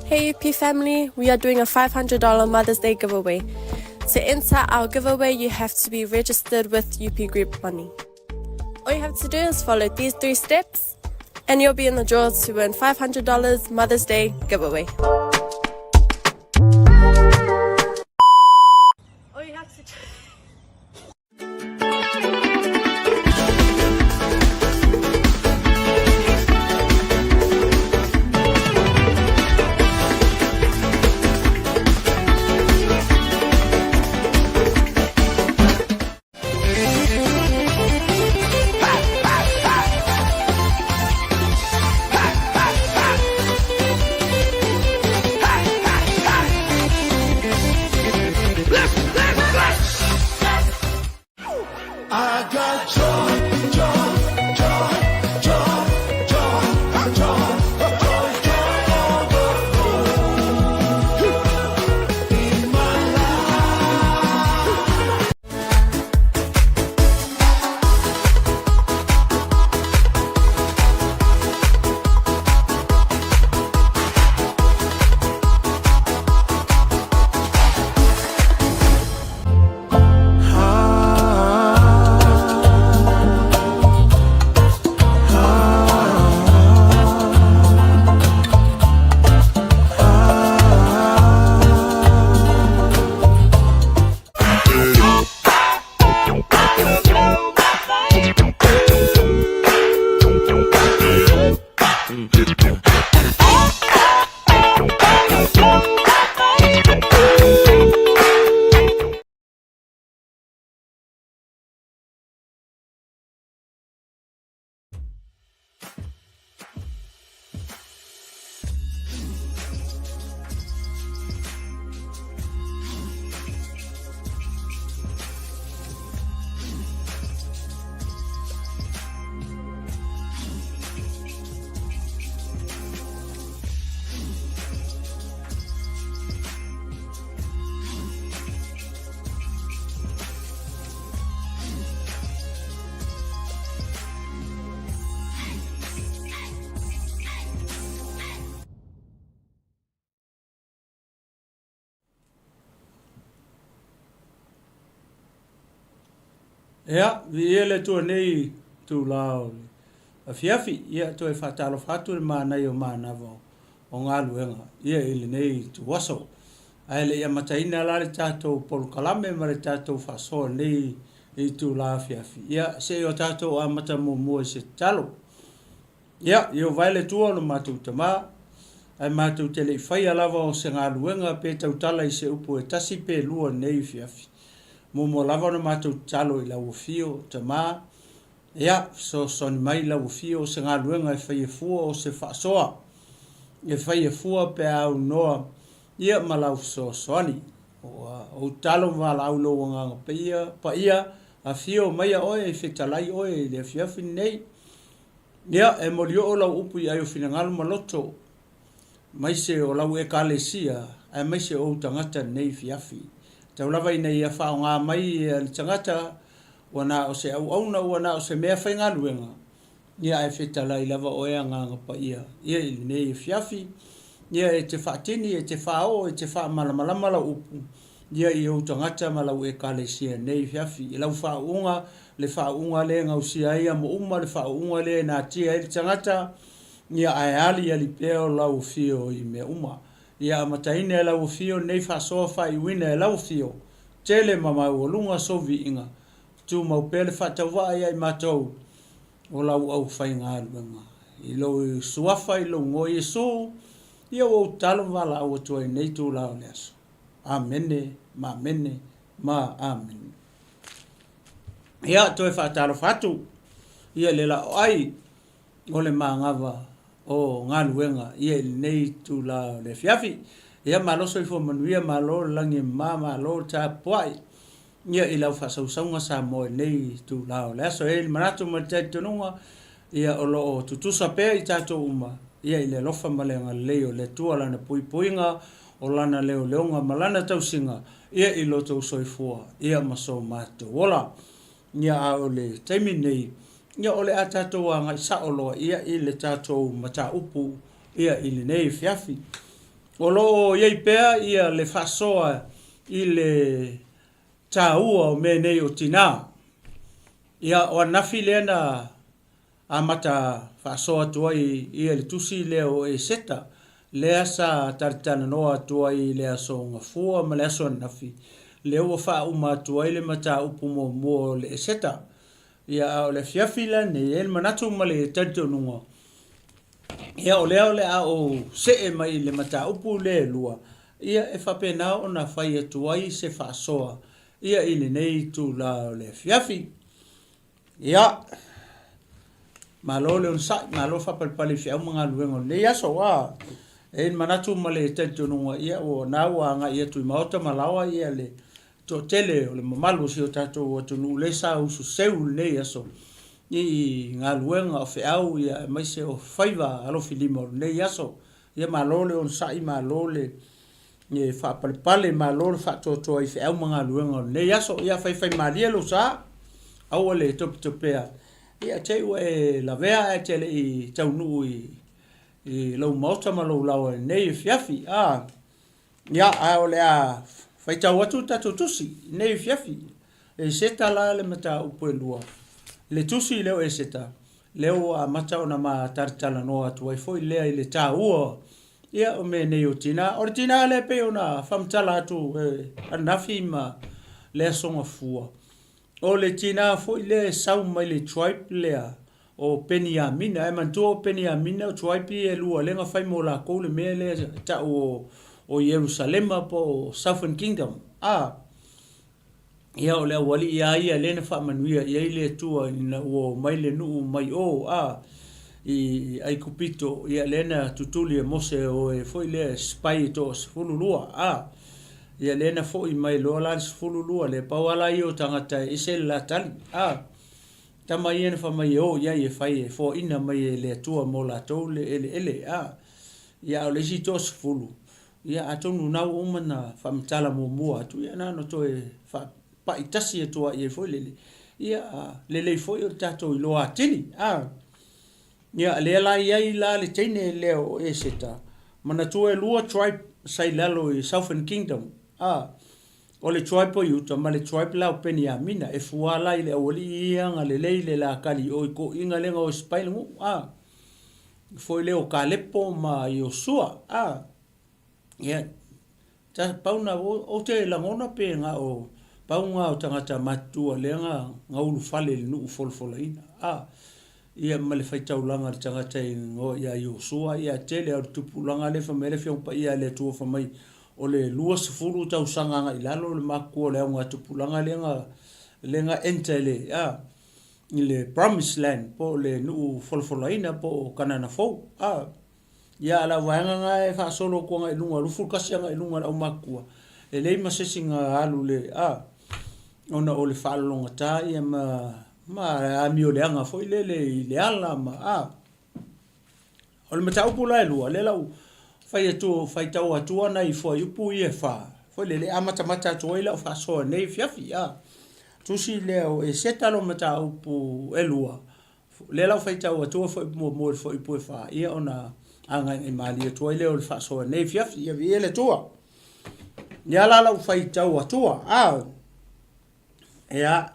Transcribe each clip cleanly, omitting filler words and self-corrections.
Hey UP family, we are doing a $500 Mother's Day giveaway. To enter our giveaway, you have to be registered with UP Group Money. All you have to do is follow these three steps and you'll be in the draw to win $500 Mother's Day giveaway. All you have to do Ia, viia le Atua nei itulā o le afiafi, ia toe faatalofa atu i le manaia o manava o galuega ia i lenei ituaso. Ae le i amataina la le tatou polokalame ma le tatou faasoa i lenei itula afiafi, ia se i o tatou amata muamua i se tatalo. Ia, Ieova e le Atua o lo matou Tama, ae matou te le i faia lava o se galuega pe tautala i se upu e tasi pe lua nei afiafi. Muamua lava ona matou tatalo i lau Afio, Tama, ia, fesoasoani mai lau Afio o se galuega e faia fua o se faasoa, e faia fua pe a aunoa, ia, ma lau fesoasoani. Ua ou tatalo ma valaau i lou Agaga Paia, Paia, afio maia oe e fetalai oe i le afiafi lenei. Ia, e molioo lau upu i ai o finagalo ma loto, maise o lau Ekalesia, aemaise o ou tagata lenei afiafi. Tau lava ina ia faaaoga mai le tagata ua na o se auauna, ua na o se mea faigaluega, ia ae fetalai lava oe Agaga Paia ia i lenei afiafi. Ia e te faatini, e te faaoo, e te faamalamalama lau upu, ia i ou tagata ma lau Ekalesia i lenei afiafi. I lau faauuga, le faauuga lea e gausia ai amo uma, le faauuga lea e natia ai le tagata, ia ae aliali pea o lau afio i mea uma. Ia amataina e lau afio lenei faasoa faaiuina e lau afio, tele ma maualuga sou viiga, tumau pea le faatauvaa ia i matou o lau aufaigaluega. I lou suafa i lou igoa Iesu, ia ua ou tatalo ma valaau atu ai i lenei itula o le aso. Amene, ma amene, ma amene. Ia, toe faatalofa atu ia le laoai o le magava o galuega ia i lenei itula o le afiafi. Ia, malo soifua manuia, malo le lagi e mama, malo le tapuai ia i lau faasausauga Samoa i lenei itula o le aso. E i ai le manatu ma le talitonuga, ia o lo o tutusa pea i tatou uma ia i le alofa ma le agalelei o le Atua, Lana puipuiga, o Lana leoleoga ma Lana tausiga ia i lo outou soifua ia ma so matou ola. Ia a o le taimi lenei, ia o le a tatou agai sao loa ia i le tatou mataupu ia i lenei afiafi. O lo o i ai pea ia le faasoa i le taua o mea nei o tinā. Ia, o ananafi lea na amata faasoa atu ai ia le tusi lea o Eseta, lea sa talatalanoa atu ai i le aso Gafua ma le aso ananafi, lea ua faauma atu ai le mataupu muamua o le Eseta. Ia, a o le afiafi lenei, e i ai le manatu ma le talitonuga, ia o lea o le a ou see mai i le mataupu lea e lua, ia e faapena ona fai atu ai se faasoa ia i lenei itula o le afiafi. Ia, malo le onosai, malo faapalepale i feau ma galuega o lenei aso. Ua e i ai le manatu ma le talitonuga, ia ua na ua agai atu i maota ma laoa ia le toatele o le mamalu o si o tatou atunuu lea sa usu seu i lenei aso i galuega o feau ia aemaise o faiva alofilima o lenei aso. Ia malo le onosai, malo le faapalepale, malo le faatoatoa i feau ma galuega o lenei aso. Ia faifaimalie lou sa, aua le topetopea, ia te i ua e lavea ae te le i taunuu i lou maota ma lou laoa i lenei afiafi. A, ia, ae o le a faitau atu le tatou tusi i lenei afiafi. Eseta la le mataupu e lua. Le tusi lea o Eseta, lea ua amata ona ma talatalanoa atu ai foi lea i le taua ia o mea nei o tinā. O le tinā lea pei ona faamatala atu e ananafi ma le Aso Gafua, o le tinā foi lea e sau mai le tribe lea o Peniamina. Ae manatua o Peniamina o tribe ia e lua lea na fai mo lakou le mea lea e tau o Ierusalema po o Southern Kingdom. A, ia o le aualii lava ia lea na faamanuia i ai le Atua ina ua omai le nuu mai o, a, i Aikupito, ia lea na tutuli e Mose o e foi lea spy e toa-12, a, ia lea na foi mai loa la le 12 lea, pau lava la ia o tagata e ese le la tali, a, tama ia na fai mai e o i ai e fai e foaina mai e le Atua mo latou le eleele, a, ia a o le isi toa-10, Ia, atonu o na ua uma ona faamatala muamua atu, ia na ona toe faapai tasi atu lava i ai foi lele, ia, lelei foi o le tatou iloa atili. A, ia, lea la i ai la le teine lea o Eseta, manatua e lua tribe sa i lalo i Southern Kingdom, a, o le tribe o Iuta ma le tribe la o Peniamina, e fua la i le aualii ia agalelei le la kali o i toeaiina lea na o e sipai le nuu, a. foi lea o Kalepo ma Iosua. A, ia, ta, pau na, ou te lagona pe na o, pau na o tagata matutua lea na, na ulufale i le nuu folafolaina. A, ia ma le faitaulaga a le tagata i igoa ia Iosua, ia tele lava o le tupulaga lea fai mai le Afioga Paia a le Atua fai mai o le 20 tausaga agai i lalo le matutua o le augatupulaga lea na, lea na enter i le, a, i le Promise Land po o le nuu folafolaina po o Kanana Fou. A, ia a o le auvaega na e faasolo atu agai i luga, 21 agai i luga o le aumatutua, e leai ma se isi na alu i le, a, ona o le faalologata ia ma, ma amioleaga foi lele i le ala ma, a. O le mataupu la e lua, lea la ua fai atu, faitau atua nai fuaiupu ia e fa, foi lele e amatamata atu ai lau faasoa i lenei afiafi. A, tusi lea o Eseta lo mataupu e lua, lea la ua faitau atua fuaiupu muamua i le fuaiupu e fa, ia ona agaigai malie atu ai lea o le faasoa i lenei afiafi. Ia viia le Atua. Ia la lau faitau atua. A, ia.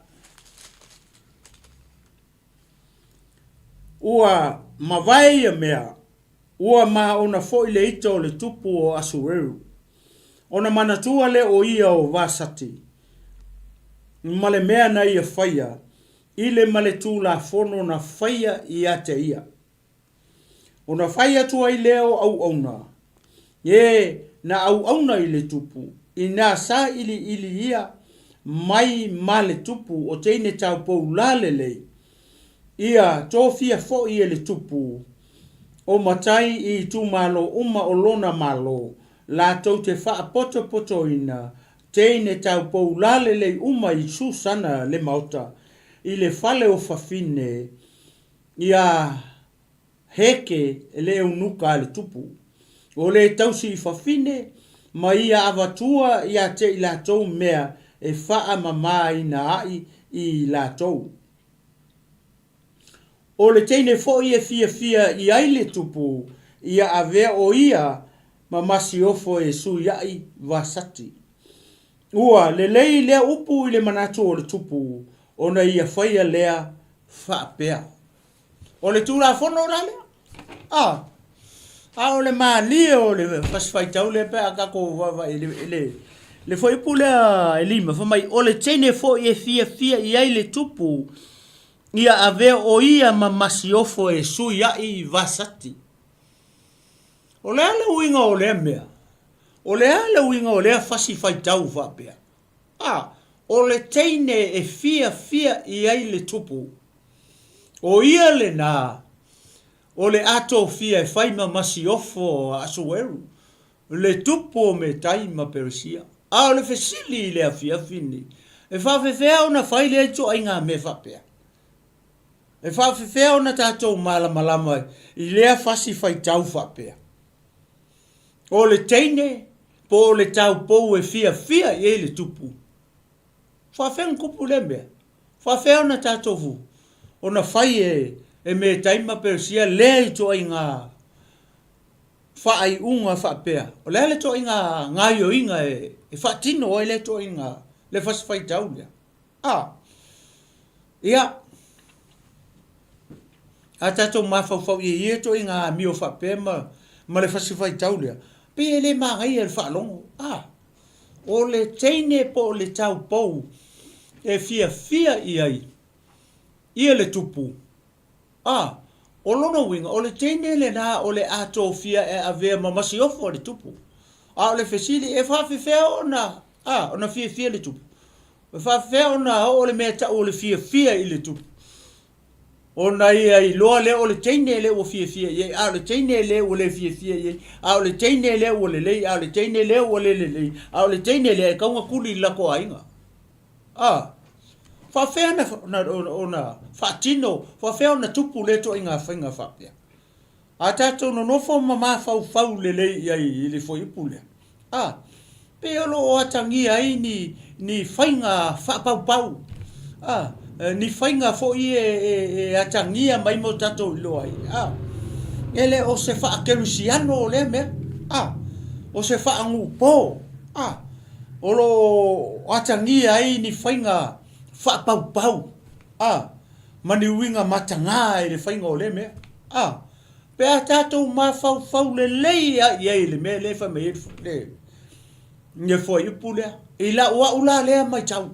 Ua mavae ia mea, ua maona foi le ita o le tupu o Asueru. Ona manatua lea o ia o Vasati, ma le mea na ia faia, i le ma le tulafono na faia ia te ia. Ona fai atu ai lea o auauna, e na auauna i le tupu, inā sailiili ia mai ma le tupu o teine taupoulā lelei, ia tofia foi e le tupu o matai i itumalo uma o lona malo, latou te faapotopotoina teine taupoulā lelei uma i Susana le maota, i le fale o fafine, Ia Heke le eunuka a le tupu, o le tausi i fafine, ma ia avatua ia te i latou mea e faamamaina ai i latou. O le teine foi e fiafia i ai le tupu, ia avea o ia. ma masiofo e suiaʻi Vasati. Ua lelei lea upu i le manatu o le tupu ona ia faia lea faapea. O le Tulafono la lea? A, a o le malie o le fasi faitau lea pe a tatou vaavaai i le, i le, le fuaiupu lea e 5, fai mai, o le teine foi e fiafia i ai le tupu, ia avea o ia ma masiofo e suiaʻi Vasati. O le a le uiga o lea mea? O le a le uiga o lea fasi faitau faapea? A, o le teine e fiafia i ai le tupu, o ia lena o le a tofia e fai ma masiofo a Asueru, le tupu o Metai ma Peresia. A o le fesili i le afiafi nei, e faafefea ona fai lea ituaiga mea faapea? E faafefea ona tatou malamalama i lea fasi faitau faapea? O le teine po o le taupou e fiafia i ai le tupu. Faafefea ona tupu lea mea? Faafefea ona tatou ona fai e, e Metai ma Peresia lea ituaiga faaiuga faapea? O le a le ituaiga gaoioiga e, e faatino ai lea ituaiga le fasi faitau lea? A. Ia, a tatou mafaufau i ia ituaiga amio faapea ma, ma le fasi faitau lea, pei e le manaia i le faalogo. A. O le teine po o le taupou e fiafia i ai ia le tupu. A. O lona uiga, o le teine lena o le a tofia e avea ma masiofo a le tupu. A o le fesili, e faafefea ona, a, ona fiafia le tupu? E faafefea ona oo le mea tau o le fiafia i le tupu? Ona ia iloa lea o le teine lea ua fiafia i ai, a o le teine lea ua le fiafia i ai, a o le teine lea ua lelei, a o le teine lea ua le lelei, a o le teine lea e tatau ona tuli i le latou aiga. A faafefea ona, ona, ona faatino, faafefea ona tupu lea ituaiga faiga faapea? A tatou nonofo ma mafaufau lelei i ai i le fuaiupu lea, a, pei o lo o atagia ai ni, ni faiga faapaupau, a, ni faiga foi e, e, e atagia mai mo tatou iloa ai, a, e le o se faakerisiano o lea mea, a, o se faanūpo, a, o lo o atagia ai ni faiga faapaupau, a, ma ni uiga matagā i le faiga o lea mea. A, pe a tatou mafaufau lelei lava i ai i le mea lea e fai mai ai le, le fuaiupu lea, i lau au la lea matau,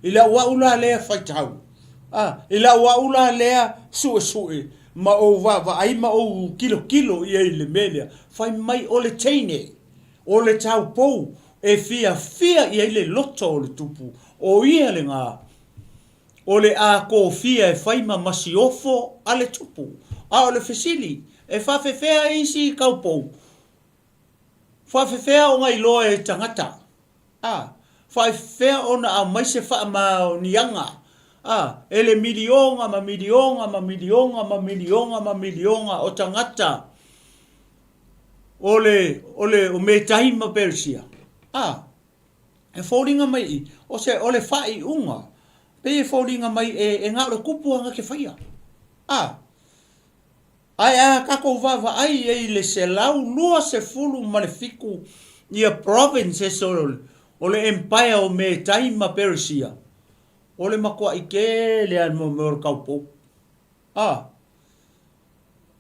i lau au la lea faitau, a, i lau au la lea suesue ma ou vaavaai ma ou tilotilo i ai i le mea lea, fai mai o le teine, o le taupou e fiafia i ai le loto o le tupu, o ia lena. O le a tofia e fai ma masiofo a le tupu. A o le fesili, e faafefea isi taupou? Faafefea ona iloa e tagata? A, faafefea ona aumai se faamaoniaga? A, e le miliona ma miliona ma miliona ma miliona ma miliona o tagata o le, o le, o Metai ma Peresia. A, E foliga mai i, o se, o le faaiuga, pei e foliga mai e, e na o le kupu lava na te faia. A, ae a tatou vaavaai i ai i le 127 ia provinces o, o le empire o Metai ma Peresia, o le matuai tele lava o mea o le taupou. A,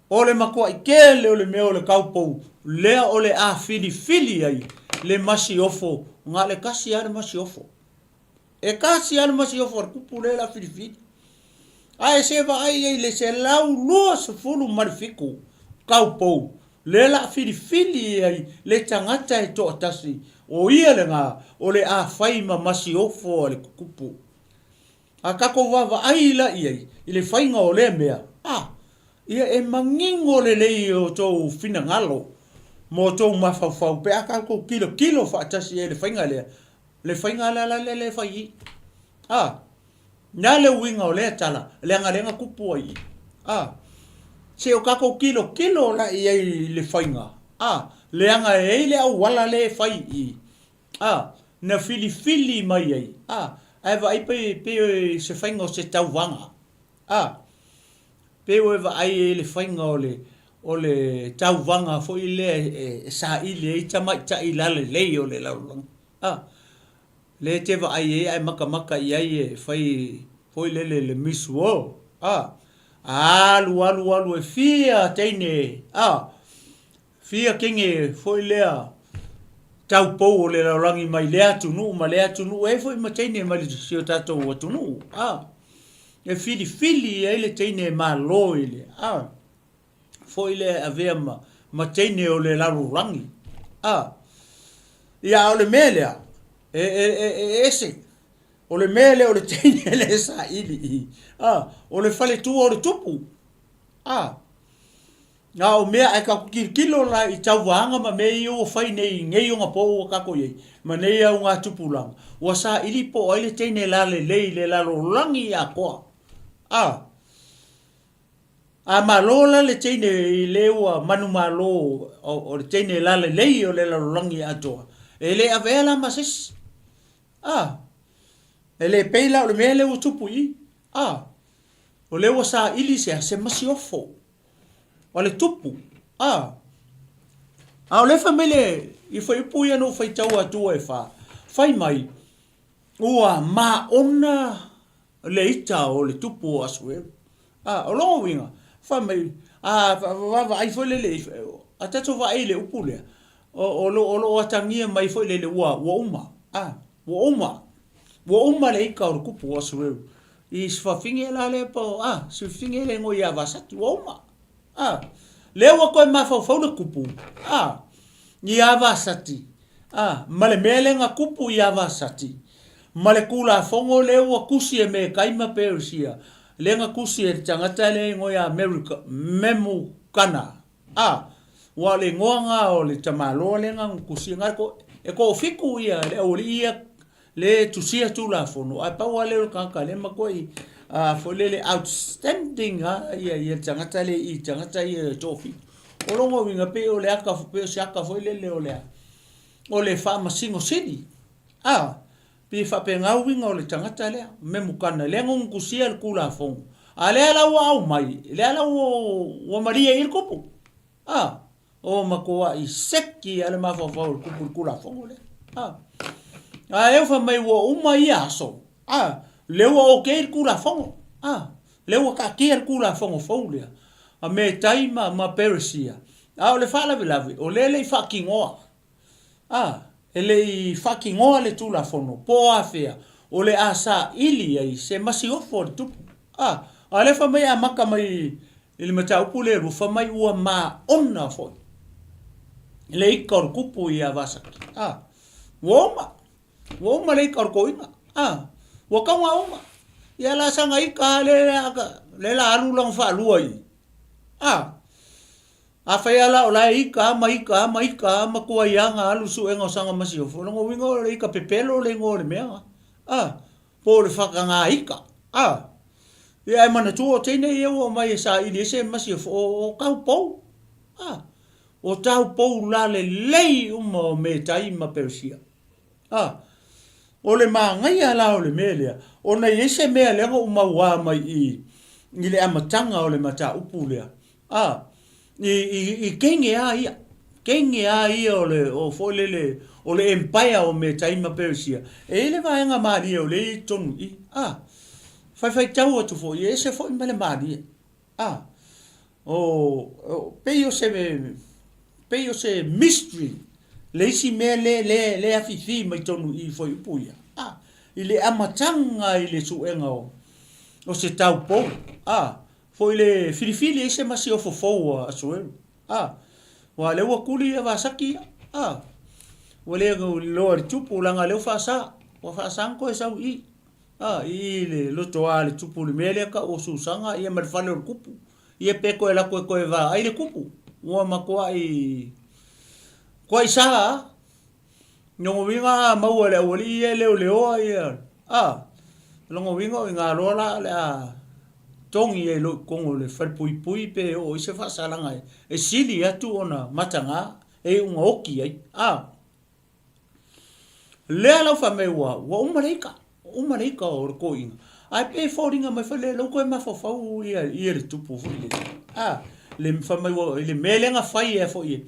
o le matuai tele o le mea o le taupou lea o le a filifili ai le masiofo, na o le tasi lava le masiofo. E tasi lava le masiofo a le kupu lea o le a filifili. Ae se vaai i ai i le 127 taupou lea o le a filifili ai le tagata e toatasi, o ia lena o le a fai ma masiofo a le kupu. A tatou vaavaai la i ai i le faiga o lea mea, a, ia e manino lelei i o outou finagalo ma outou mafaufau pe a tatou tilotilo faatasi ai i le faiga lea, le faiga la la lea e fai i i. A, na le uiga o lea tala, leaga lea na tupu ai i i. A, se o tatou tilotilo la i ai i le faiga, a, leaga e i ai le auala lea e fai i i. A, na filifili mai ai, a, ae vaai pei, pei o se faiga o se tauvaga. A, pei ua e vaai ai i le faiga o le, o le tauvaga foi lea e saili ai tamaitai lalelei o le lalolagi. A, lea e te vaai ai ae makamaka i ai e fai foi lele le Miss World. A, alu alu alu e fia teine, a, fia kenge foi lea taupou o le lalolagi mai lea atunuu ma lea atunuu, e i ai foi ma teine mai si o tatou atunuu. A, e filifili ai le teine e malo i le, a, foi lea e avea ma, ma teine o le lalolagi. A, ia, a o le mea lea, e, e, e, e ese. O le mea lea o le teine lea e saili i, a, o le faletua o le tupu. A, a o mea, ae tatou tilotilo la i tauvaga ma mea ia ua fai nei i nei onapo ua tatou i ai, ma nei augatupulaga, ua saili po o ai le teine lalelei i le lalolagi atoa. A, A malo la le teine i le ua manumalo o le teine lalelei o le lalolagi atoa, e le avea la ma se isi. A, e le pei la o le mea lea ua tupu i i. A, o lea ua saili se a, se masiofo o le tupu. A, a o lea fai mai le, i fuaiupu ia na ou faitau atua e fa, fai mai, ua maona le ita o le tupu o Asuelu. A, o lona uiga, fai mai, a vaavaai foi lele, a tatou vaai i le upu lea, o, o, lo, o lo o atagia mai foi lele ua, ua uma, a, ua uma, ua uma le ita o le tupu o Asuelu. I se fafine la lea po, a, se fafine le igoa ia Vasati, ua uma. A, lea ua toe mafaufau le tupu, a, ia Vasati, A, ma le mea lea na tupu iā Vasati, ma le Tulafono lea ua tusi e Metai ma Perisia, lea na tusi e le tagata lea e igoa ia Amerika, Memukana. A, ua o le igoa na o le tamaloa lea na tusia, na o le e toafitu ia le aualii ia lea e tusia Tulafono, ae pau lava lea o le tagata lea e matuai, a, foi lele outstanding lava ia, ia le tagata lea i tagata ia e toafitu. O lona uiga pei o le ata, pei o se ata foi lele o le a, o le Faamasino Sili. A, pei e faapena uiga o le tagata lea, Memukana, lea na unukusia le Tulafono, a lea la ua aumai, lea la ua, ua malie i le kupu. A, o matuai seki lava le mafaufau o le kupu i le Tulafono lea. A, a eu fai mai ua uma ia aso, a, lea ua okay le Tulafono. A, lea ua taatia le Tulafono fou lea a Metai ma, ma Peresia. A o le faalavelave, o lea e le i faatinoa. A, e le i faatinoa le Tulafono, po o afea, o le a saili ai se masiofo a le tupu. A, a o lea fai mai e amata mai i le mataupu lea e lua, fai mai ua maona foi le ika o le tupu ia Vasaki. A, ua uma. Ua uma le ika o le toeaina. A, ua tau na uma. Ia la saga ika a le le la alu lana faalua i. A, afai a la o la e ika a ma ika a ma ika a matua ia na alu suega o saga masiofo, o lona uiga o le ika pepelo le igoa o le mea. A, po o le whakangā ika. A, ia e manatua o teine ia ua omai e saili ai se masiofo o, o tau pou. A, o tau pou la lelei uma o Metai ma Perisia. A, o le māgaia la o le mea lea, ona e i ai se mea lea na ou mauā mai i, i le amataga o le mataupu lea, a, i, i, i kenge a ia, kenge a ia o le, o foi lele, o le empire o Metai ma Peresia, e i ai le vaega mālie o lea e i totonu i i, a, faifaitau atu foi, e ese foi ma le mālie. A, o, o, pei o se, pei o se mystery le isi mea le, le, le afifi mai tonu i fuaiupu ia. A, i le amataga i le suega o, o se taupou. A, foi le filifili ai se masiofo fou a Asuelu. A, ua lea ua kuli ia Vasaki ia. A, ua le loa i le tupu leaga lea ua faasa, ua faasa ona toe sau i i. A, i le loto a le tupu i le mea lea tau o Susaga ia ma le fale o le kupu. Ia pe toe alu atu e toe vaai le kupu. Ua matuai tuai sa a. Lona uiga a maua e le aualii ia e leoleoa ia, a, lona uiga o i ina loa la o le a togi ai loa i totonu o le falepuipui pe oo i ai se faasalaga e sili atu ona mataga e iu ina oti ai. A. Lea lau fai mai ua, ua uma le ika, ua uma le ika o le toeaina. Ae pei e foliga mai foi le, lou toe mafaufau ia, ia le tupu foi lele. A. le fai mai ua, i le mea lea na fai e foi e,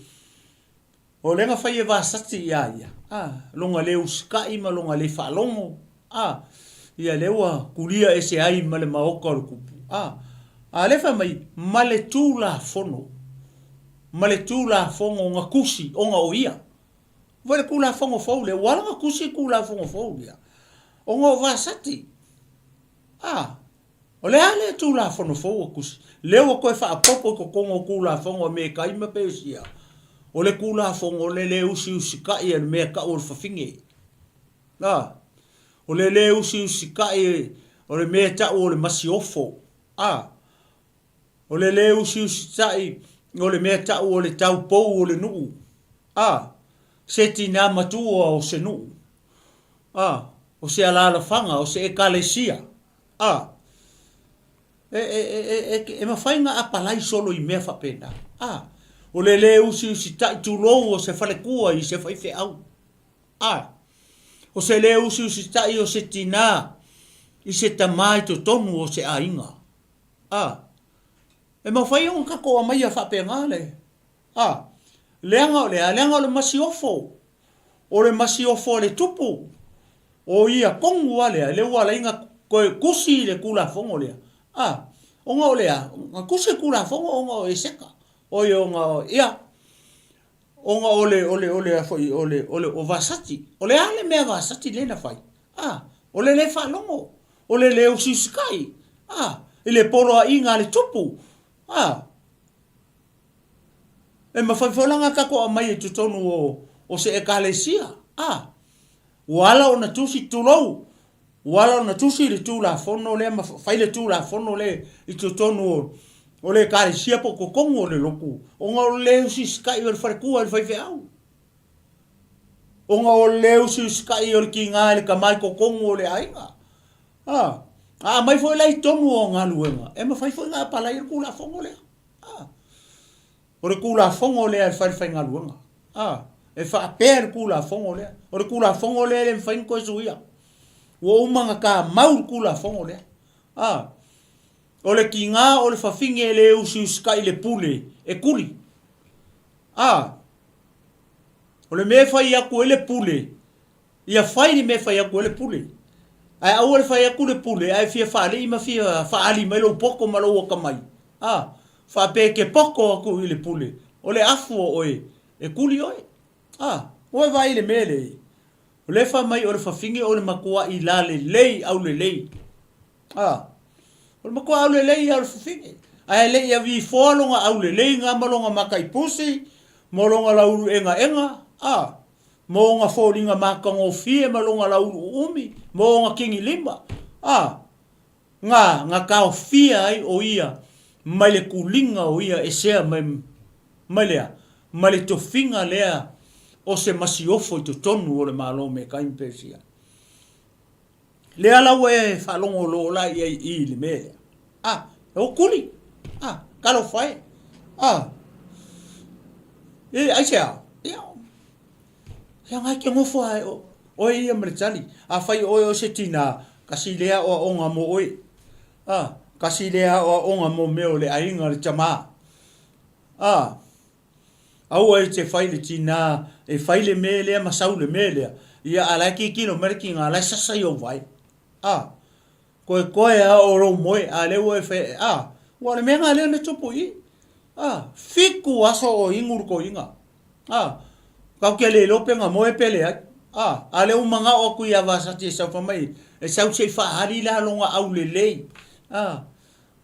o lea na fai e Vasati ia ia, a, lona le usitai ma lona le faalogo, a, ia lea ua kulia ese ai ma le maota o le tupu, a, a lea fai mai, ma le Tulafono, ma le Tulafono na tusi ona o ia. Ua le Tulafono fou lea, ua ala ona tusi le Tulafono fou lea, ona o Vasati. A, o le a lea Tulafono fou ua tusi? Lea ua toe faaopoopo i totonu o Tulafono a Metai ma Pesia, o le Tulafono o le le usiusitai o le mea e tau o le fafine. A, o le le usiusitai o le mea e tau o le masiofo. A, O le lē usiusitai o le mea ta'u o le taupou o le nu'u, a, se tinā matua o se nu'u, a, o se alaalafaga o se ekalesia, a. E, e, e, e, e mafai ona apalai solo i mea faapena, a. O le lē usiusitai tulou o se faletua i se faifeau, a. O se lē usiusitai o se tinā i se tamā i totonu o se aiga. A, e mafai ona tatou aumaia faapena le, a, leaga o le a? Leaga o le masiofo, o le masiofo a le tupu, o ia tonu lava lea, lea ua ala ai ona toe tusi le Tulafono lea, a, ona o le a? Na tusi le Tulafono ona o Eseka, oi ona o, ia, ona o le, o le, o le a foi, o le, o le, o Vasati. O le a le mea a Vasati lea na fai? A, o le lē faalogo, o le lē usiusitai, a, i le poloaiga a le tupu, a. E mafai foi la ona tatou aumai i totonu o, o se Ekalesia, a. Ua ala ona tusi, tulou, ua ala ona tusi le Tulafono lea ma fai le Tulafono lea i totonu o, o le Ekalesia po o totonu o le lotu, ona o le lē usiusitai o le faletua i le faifeau. Ona o le usiusitai o le tiga i le tama i totonu o le aiga. A, a aumai foi la i totonu o galuega, e mafai foi ona apalai le Tulafono lea. A, o le Tulafono lea e fai le faigaluega. A, e faapea le Tulafono lea. O le Tulafono lea e le mafai ona toe suia. Ua uma ona tamau le Tulafono lea. A, o le tiga o le fafine e le usiusitai i le pule e tuli. A, O le mea e fai atu ai le pule, ia fai le mea e fai atu ai le pule. Ae aua le fai atu le pule ae fia faalii ma fia faaali mai lou poto ma lou atamai. A, faapea e te poto atu i le pule, o le afu o oe, e kuli oe. A, ua e vaai i le mea lea? O lea e fai mai o le fafine o le matuai lalelei aulelei. A, o le matua aulelei ia o le fafine. Ae le i avifoa lona aulelei ga ma lona mataipusi, ma lona laulu egaega, a, ma ona foliga matagofie ma lona laulu uumi, ma ona kigilima, a, ga, na taofia ai o ia mai le kuliga o ia e sea mai, mai le a? Mai le tofiga lea o se masiofo i totonu o le Malo Metai ma Peresia. Lea la ua e faalogo loa la i ai i le mea lea. A, e o kuli. A, talofa e. A, e, aisea? Ia, ia ngai ke nofo a o, oe ia ma le tali. Afai oe o se tinā, kasi lea aoaoga mo oe. A, kasi lea aoaoga mo mea o le aiga le tamā. A, Aua e te fai le tinā e fai le mea lea ma sau le mea lea, ia a la e tilotilo mai le tinā, la e sasa i ou vae. A, koe koe a o lou moe, a lea ua e fai, a, ua o le mea lena lea na tupu i i. A, fitu aso o inu le toeaina. A, tatou te le iloa pe na moe pe leai. A, a lea ua manao atu ia Vasati e sau fai mai, e sau se i faaali la lona aulelei. A,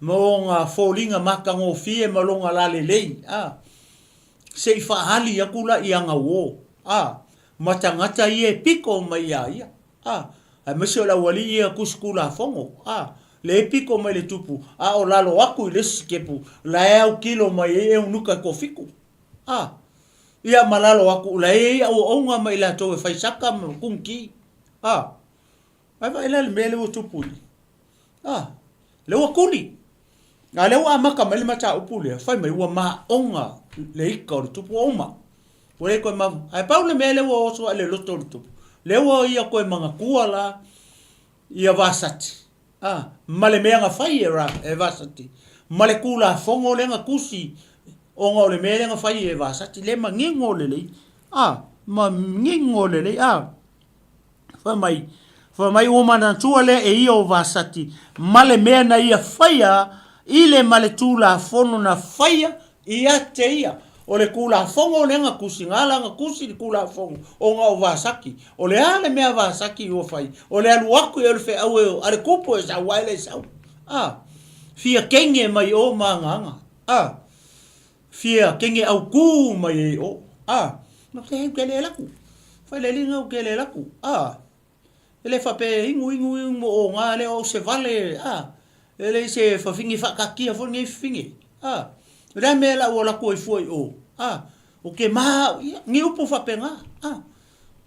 ma ona foliga matagofie ma lona lalelei, a, se i faaali aku la i ana uo, a, ma tagata ia e piko mai iā ia, a, aemaise o le aualii ia tusi tulafono, a, lea e piko mai le tupu, a o lalo aku i le isi sikepu, la e autilo mai ai eunuka e toafitu, a, ia ma lalo aku, la e i ai auauna ma i latou e fai saka ma kungki, a. Ae vaai la i le mea lea ua tupu i i. A, lea ua kuli. A lea ua amata mai le mataupu lea, fai mai ua maoga le ika o le tupu ua uma. Ua le toe mafu. Ae pau le mea lea ua oso ae le loto o le tupu, lea ua ia toe manatua la ia Vasati, a, ma le mea na fai e, e Vasati. ma le Tulafono lea na tusi ona o le mea lea na fai e Vasati, le manino lelei, a, manino lelei, a. Fai mai, fai mai ua manatua lea e ia o Vasati ma le mea na ia faia i le ma le Tulafono na faia ia te ia. O le Tulafono lea na tusi, na ala na tusi le Tulafono ona o Vasati. O le a le mea a Vasati ua fai? O le alu atu ia o le feau e a le kupu e sau ae le sau. A, fia kenge mai o ma agaga. A, fia kenge autū mai ai o. A, ma te heu ke le laku. Fai le linga u ke le laku. A, e le faapea e inu inu inu mo o ngā lea o se vale. A, e le se fafine whaakakia fo nei fafine. A, o le mea la ua laku ai fua i o. A, o ke maha au ia, ni upu faapena. A,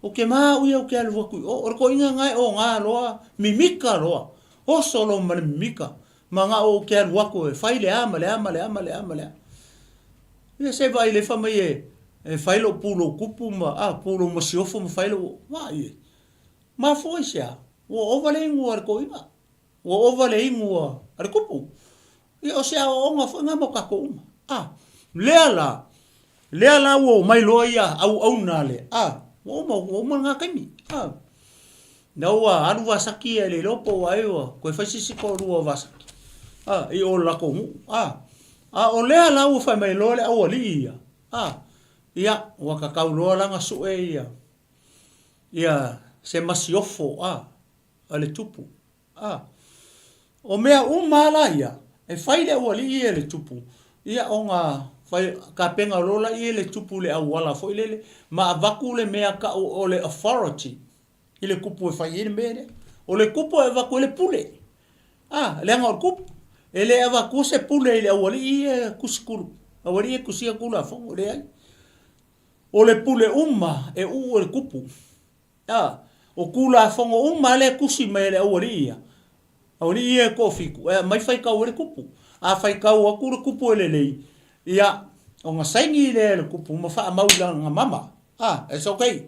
o ke maha au ia o ke alu atu i o. O le toeaina lena e oga loa, mimika loa. Oso loa ma le mimika. Manao ou te alu atu e fai le a ma le a ma le a ma le a ma le a. Ia se vaai le fai mai e e fai lou pulou kupu ma a pulou masiofo ma fai lou vaai e. Mafua i se a? Ua ova le inu a le toeaina. Ua ova le inu a le kupu. Ia o se aoaoga foi lena mo tatou uma. A lea la, lea la ua omai loa ia auauna a le a ua uma ua uma lena taimi. A na ua alu Vasaki ia e le iloa po o ai ua toe fai se isi toalua o Vasaki a i o le latou nuu. A a o lea la ua fai mai loa le aualii ia a ia ua tatau loa la ona sue ia ia se masiofo a a le tupu. A. O mea uma lava la ia, e fai le aualii ia e le tupu, ia ona fai, tapena loa laia e le tupu i le auala foi lele, ma avatu le mea tau o le authority i le tupu e fai ai le mea lea. O le tupu e avatu ai le pule. A, leaga o le tupu. E le avatua se pule i le aualii ia e tusi tulu, aualii ia e tusia Tulafono, leai. O le pule uma e uu e le tupu. A, o Tulafono uma lava lea e tusi mai e le aualii ia, aualii ia e toafitu, e aumai faitau ai le tupu. A faitau atu le tupu e lelei, ia, ona saini lea e le tupu ma faamau i lana mama. A, it's okay.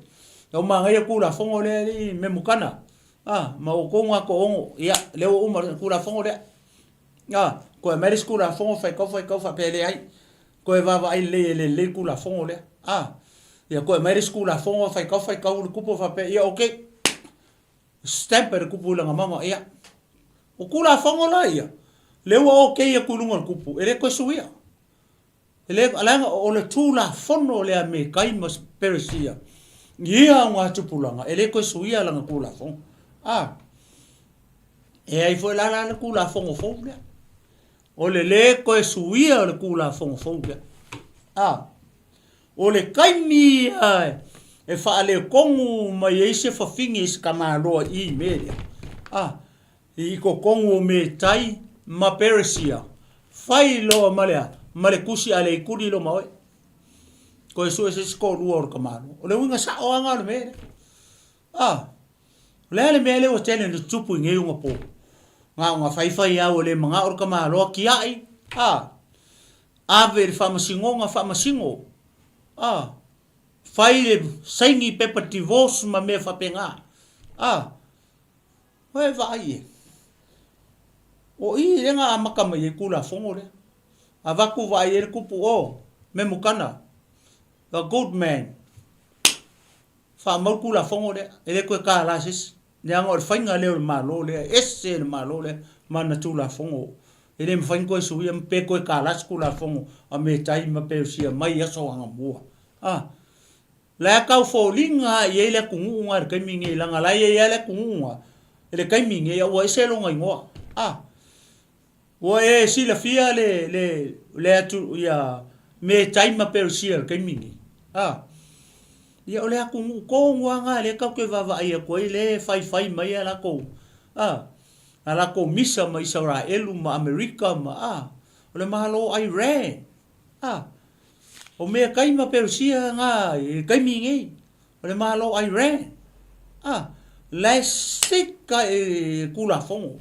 Ua manaia Tulafono lea alii Memukana, a, ma outou na toaono, ia, lea ua uma le Tulafono lea. A, toe aumai le isi Tulafono, faitau, faitau, faapea e leai. Toe vaavaai lelei e le lelei le Tulafono lea. A, ia toe aumai le isi Tulafono, faitau, faitau le tupu faapea, ia okay. Stamp e le tupu i lana mama, ia. O Tulafono la ia, lea ua okay atu i luga o le tupu, e le toe suia. E le, leaga o le Tulafono lea a Metai ma Peresia, i ia augatupulaga, e le toe suia lana Tulafono. A, e ai foi la la le Tulafono fou lea. O le lē toe suia o le Tulafono fou lea. A, o le taimi ia e faaletonu mai ai se fafine i se tamaloa i i mea lea. A, i totonu o Metai ma Peresia, fai loa ma le a? Ma le tusi a le ituli loa ma oe. Toe sue se isi toalua o le tamaloa. O le uiga sao lava lena o le mea lea. A, o le a le mea lea ua tele ina tutupu i nei ona po? Na ona faifai lava ua le manao le tamaloa tiai, a, ave i le faamasinoga, faamasino, a, fai le saini pepa divorce ma mea faapena, a, oe vaai e. O i lea na amata mai ai Tulafono lea. Avatu vaai ai le tupu, oh, Memukana, the good man. Faamau le Tulafono lea, e le toe tala se isi, leaga o le faiga lea o le Malo lea, e ese le Malo lea ma ana Tulafono. E le mafai ona toe suia pe toe tala se Tulafono a Metai ma Peresia mai aso anamua. A, la e tau foliga lava i ai le atunuu lena i le taimi lenei, leaga la e i ai lava le atunuu lena i le taimi lenei, a ua ese lona igoa. A. Ua e silafia le, le, le atu, ia, Metai ma Peresia i le taimi lenei. A. Ia, o le atunuu tonu lava lena lea tatou te vaavaai atu ai, lea e faifai mai a latou, a, a latou misa ma Isaraelu ma Amerika ma, a, o le Malo o Iran. A. O Metai ma Peresia na i le taimi lenei. O le Malo o Iran. A, la e sika i Tulafono.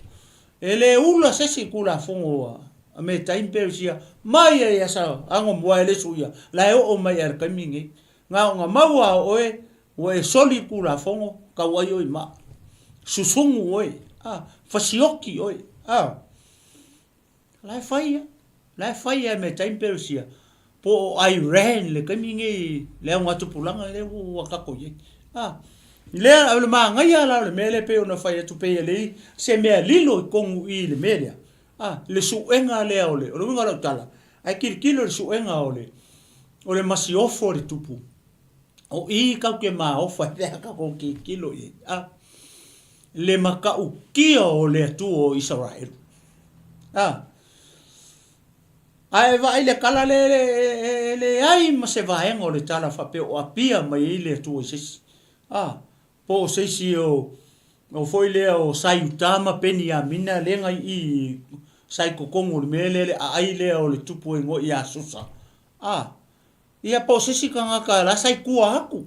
E le ula se isi i Tulafono a Metai ma Peresia mai ai asa ago mua e le suia, la e oo mai i le taimi lenei. Na ona maua a oe, ua e soli i Tulafono, tau ai oe i maa. Susunu oe, a, fasioki oe, a, la e fai ia. La e fai lava e Metai ma Peresia, po o Iran le taimi lenei le augatupulaga lea ua tatou i ai. A, lea, o le manaia la o le mea lea pei ona fai atu pei e leai se mea lilo i totonu i i le mea lea, a, le suega lea o le, o le uiga o lau tala, ae tilotilo i le suega o le, o le masiofo a le tupu, o i tatou te maofa ai pe a tatou tilotilo i ai, a, le matautia o le Atua o Isaraelu. A, Ae vaai le tala lea e leai ma se vaega o le tala faapea o apia mai ai le Atua i se isi. A, po o se isi o, o foi lea o sa Iuta ma Peniamina lea na i i sa i totonu o le mea lea le aai lea o le tupu e igoa ia Susa. A, ia po o se isi tagata la sa i tua atu,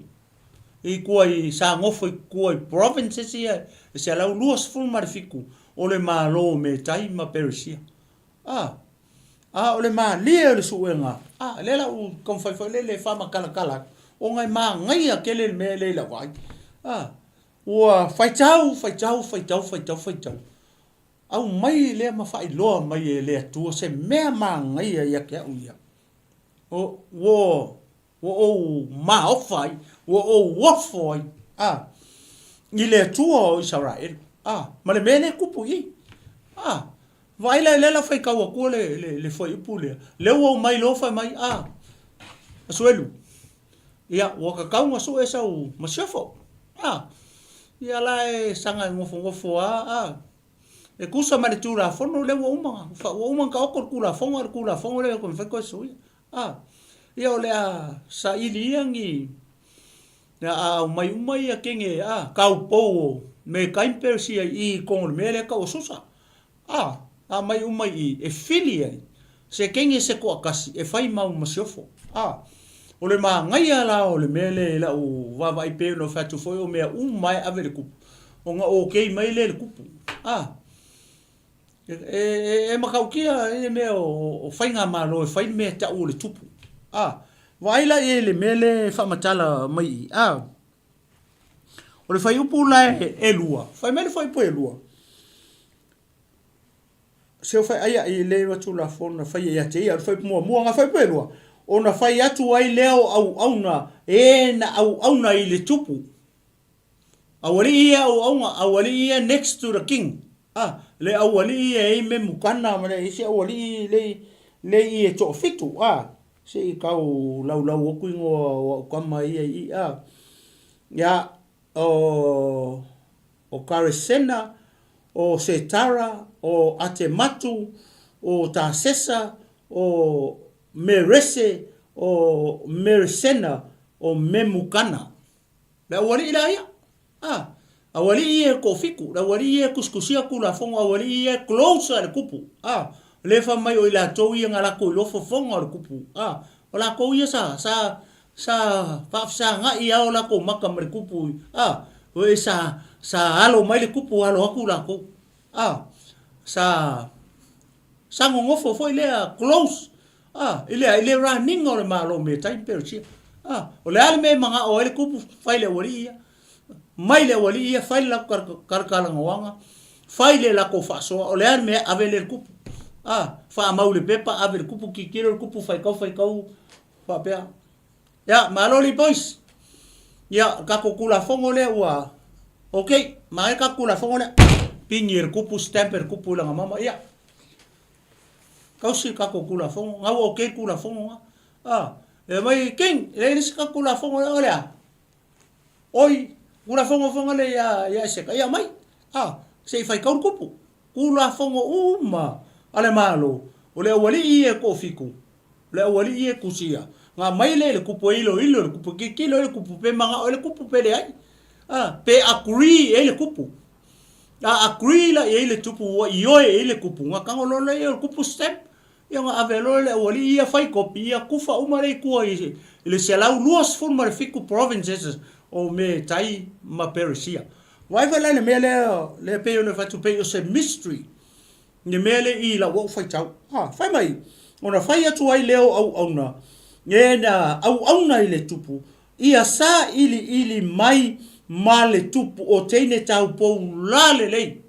i tua i, sa nofo i tua i provinces ia e 127 o le Malo o Metai ma Peresia. A, a o le malie o le suega, a, lea la ua taumafai foi lele e faamatalatala atu, ona e manaia tele le mea lea i lau vaai. A, ua faitau, faitau, faitau, faitau, faitau, aumai lea ma faailoa mai e le Atua se mea manaia ia te au ia. O, ua, Ua ou maofa ai, ua ou ofo ai, a, i le Atua o Isaraelu, a, ma le mea lea e tupu i i. A, vaai la i lea la faitau atua le, le, le fuaiupu lea, lea ua omai loa fai mai, a, Asuelu, ia, ua tatau ona sue sau masiofo, a, ia la e saga e nofonofo lava, a, e tusa ma le Tulafono lea ua uma, ua uma ona taoto le Tulafono, a o le Tulafono lea e mafai toe suia. A, ia o le a saili ia ni, le a aumai uma ia kene, a, kaupou o Metai ma Peresia i i totonu o le mea lea e tau o Susa. A, aumai uma i i e fili ai se kene se toatasi e fai mau masiofo. A, o le manaia la o le mea lea i lau vaavaai pei ona fai atu foi o mea uma e ave i le tupu, ona okei mai lea i le tupu. A. E matautia ia mea o faigamalo e fai le mea e tau o le tupu. A, vaai la i ai i le mea lea e faamatala mai i i. A, o le fuaiupu la e lua, fai mai le fuaiupu e lua, se o fai ai ai le wa tulafono na faia ia te ia, o le fuaiupu muamua, na fuaiupu e lua, ona fai atu ai lea o auauna e na auauna i le tupu. Aualii ia auauna, aualii ia next to the king. Ah, le aualii ia e i me mukana ma le isi aualii le le i e toafitu. Ah, se i kau laulau aku ingoa o au kama ia i ah. Ya, o o Karesena, o Setara, o Atematu, o Tasesa, o Merese, o Meresena, o Memukana. Le aualii la ia. A, aualii ia e toafitu, le aualii ia e tusitusia Tulafono, aualii ia e close a le tupu. A, le fai mai o i latou ia na latou iloa fofoga o le tupu. A, o latou ia sa, sa, sa faafesagai lava o latou maka ma le tupu. A, o sa, sa alo mai le tupu alo atu latou. A, sa, sa nonofo foi lea close a, i le, i le raniga o le Malo o Metai ma Peresia. A, o le a le mea e manao ai le tupu, fai le aualii ia. Mai le aualii ia, fai le latou talatalanoaga, fai le latou faasoa, o le a le mea, ave lea i le tupu. A, faamau i le pepa, ave i le tupu, tilotilo le tupu, faitau, faitau, faapea. Ia, malo li boys. Ia, tatou Tulafono lea ua ok, manaia tatou Tulafono lea. Pini e le tupu, stamp e le tupu i lana mama, ia. Tausi le tatou Tulafono, na ua ok le Tulafono na. Ah, e mai, King, e leai le isi tatou Tulafono lea, o le a? Oi, Tulafono foi lea ia, ia Eseka, ia aumai. Ah, se i faitau le tupu. Tulafono uma a le Malo, o le aualii ia e toafitu, le aualii ia e tusia, na aumai lea i le tupu e iloilo i le tupu, e tilotilo i le tupu pe manao ai le tupu pe leai. A, pe agree i ai le tupu. A agree la i ai le tupu ua ioe i ai le tupu, na tago loa lea o le tupu stamp, ia ona ave loa le aualii ia fai kopi, ia kufa uma lea i tua i le 127 provinces o Metai ma Peresia. Vaai foi la i le mea lea, lea pei ona fai atu pei o se mystery le mea lea i lau au faitau. Ha, fai mai, ona fai atu ai lea o auauna, e na auauna i le tupu, ia sailiili mai ma le tupu o teine taupou la lelei.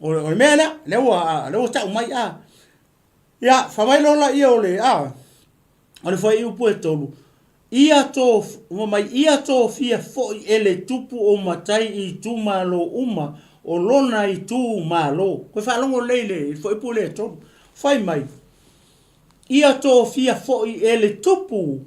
O le mea lea, lea ua, lea ua tau mai, a. Ia, fai mai loa laia o le, a, o le fuaiupu e tolu, Ia tō, ua mai ia tofia foʻi e le tupu o matai i itumalo uma o lona itumalo. Koe faalogo lelei i le fuaiupu lea e tolu. Fai mai, Ia tofia foʻi e le tupu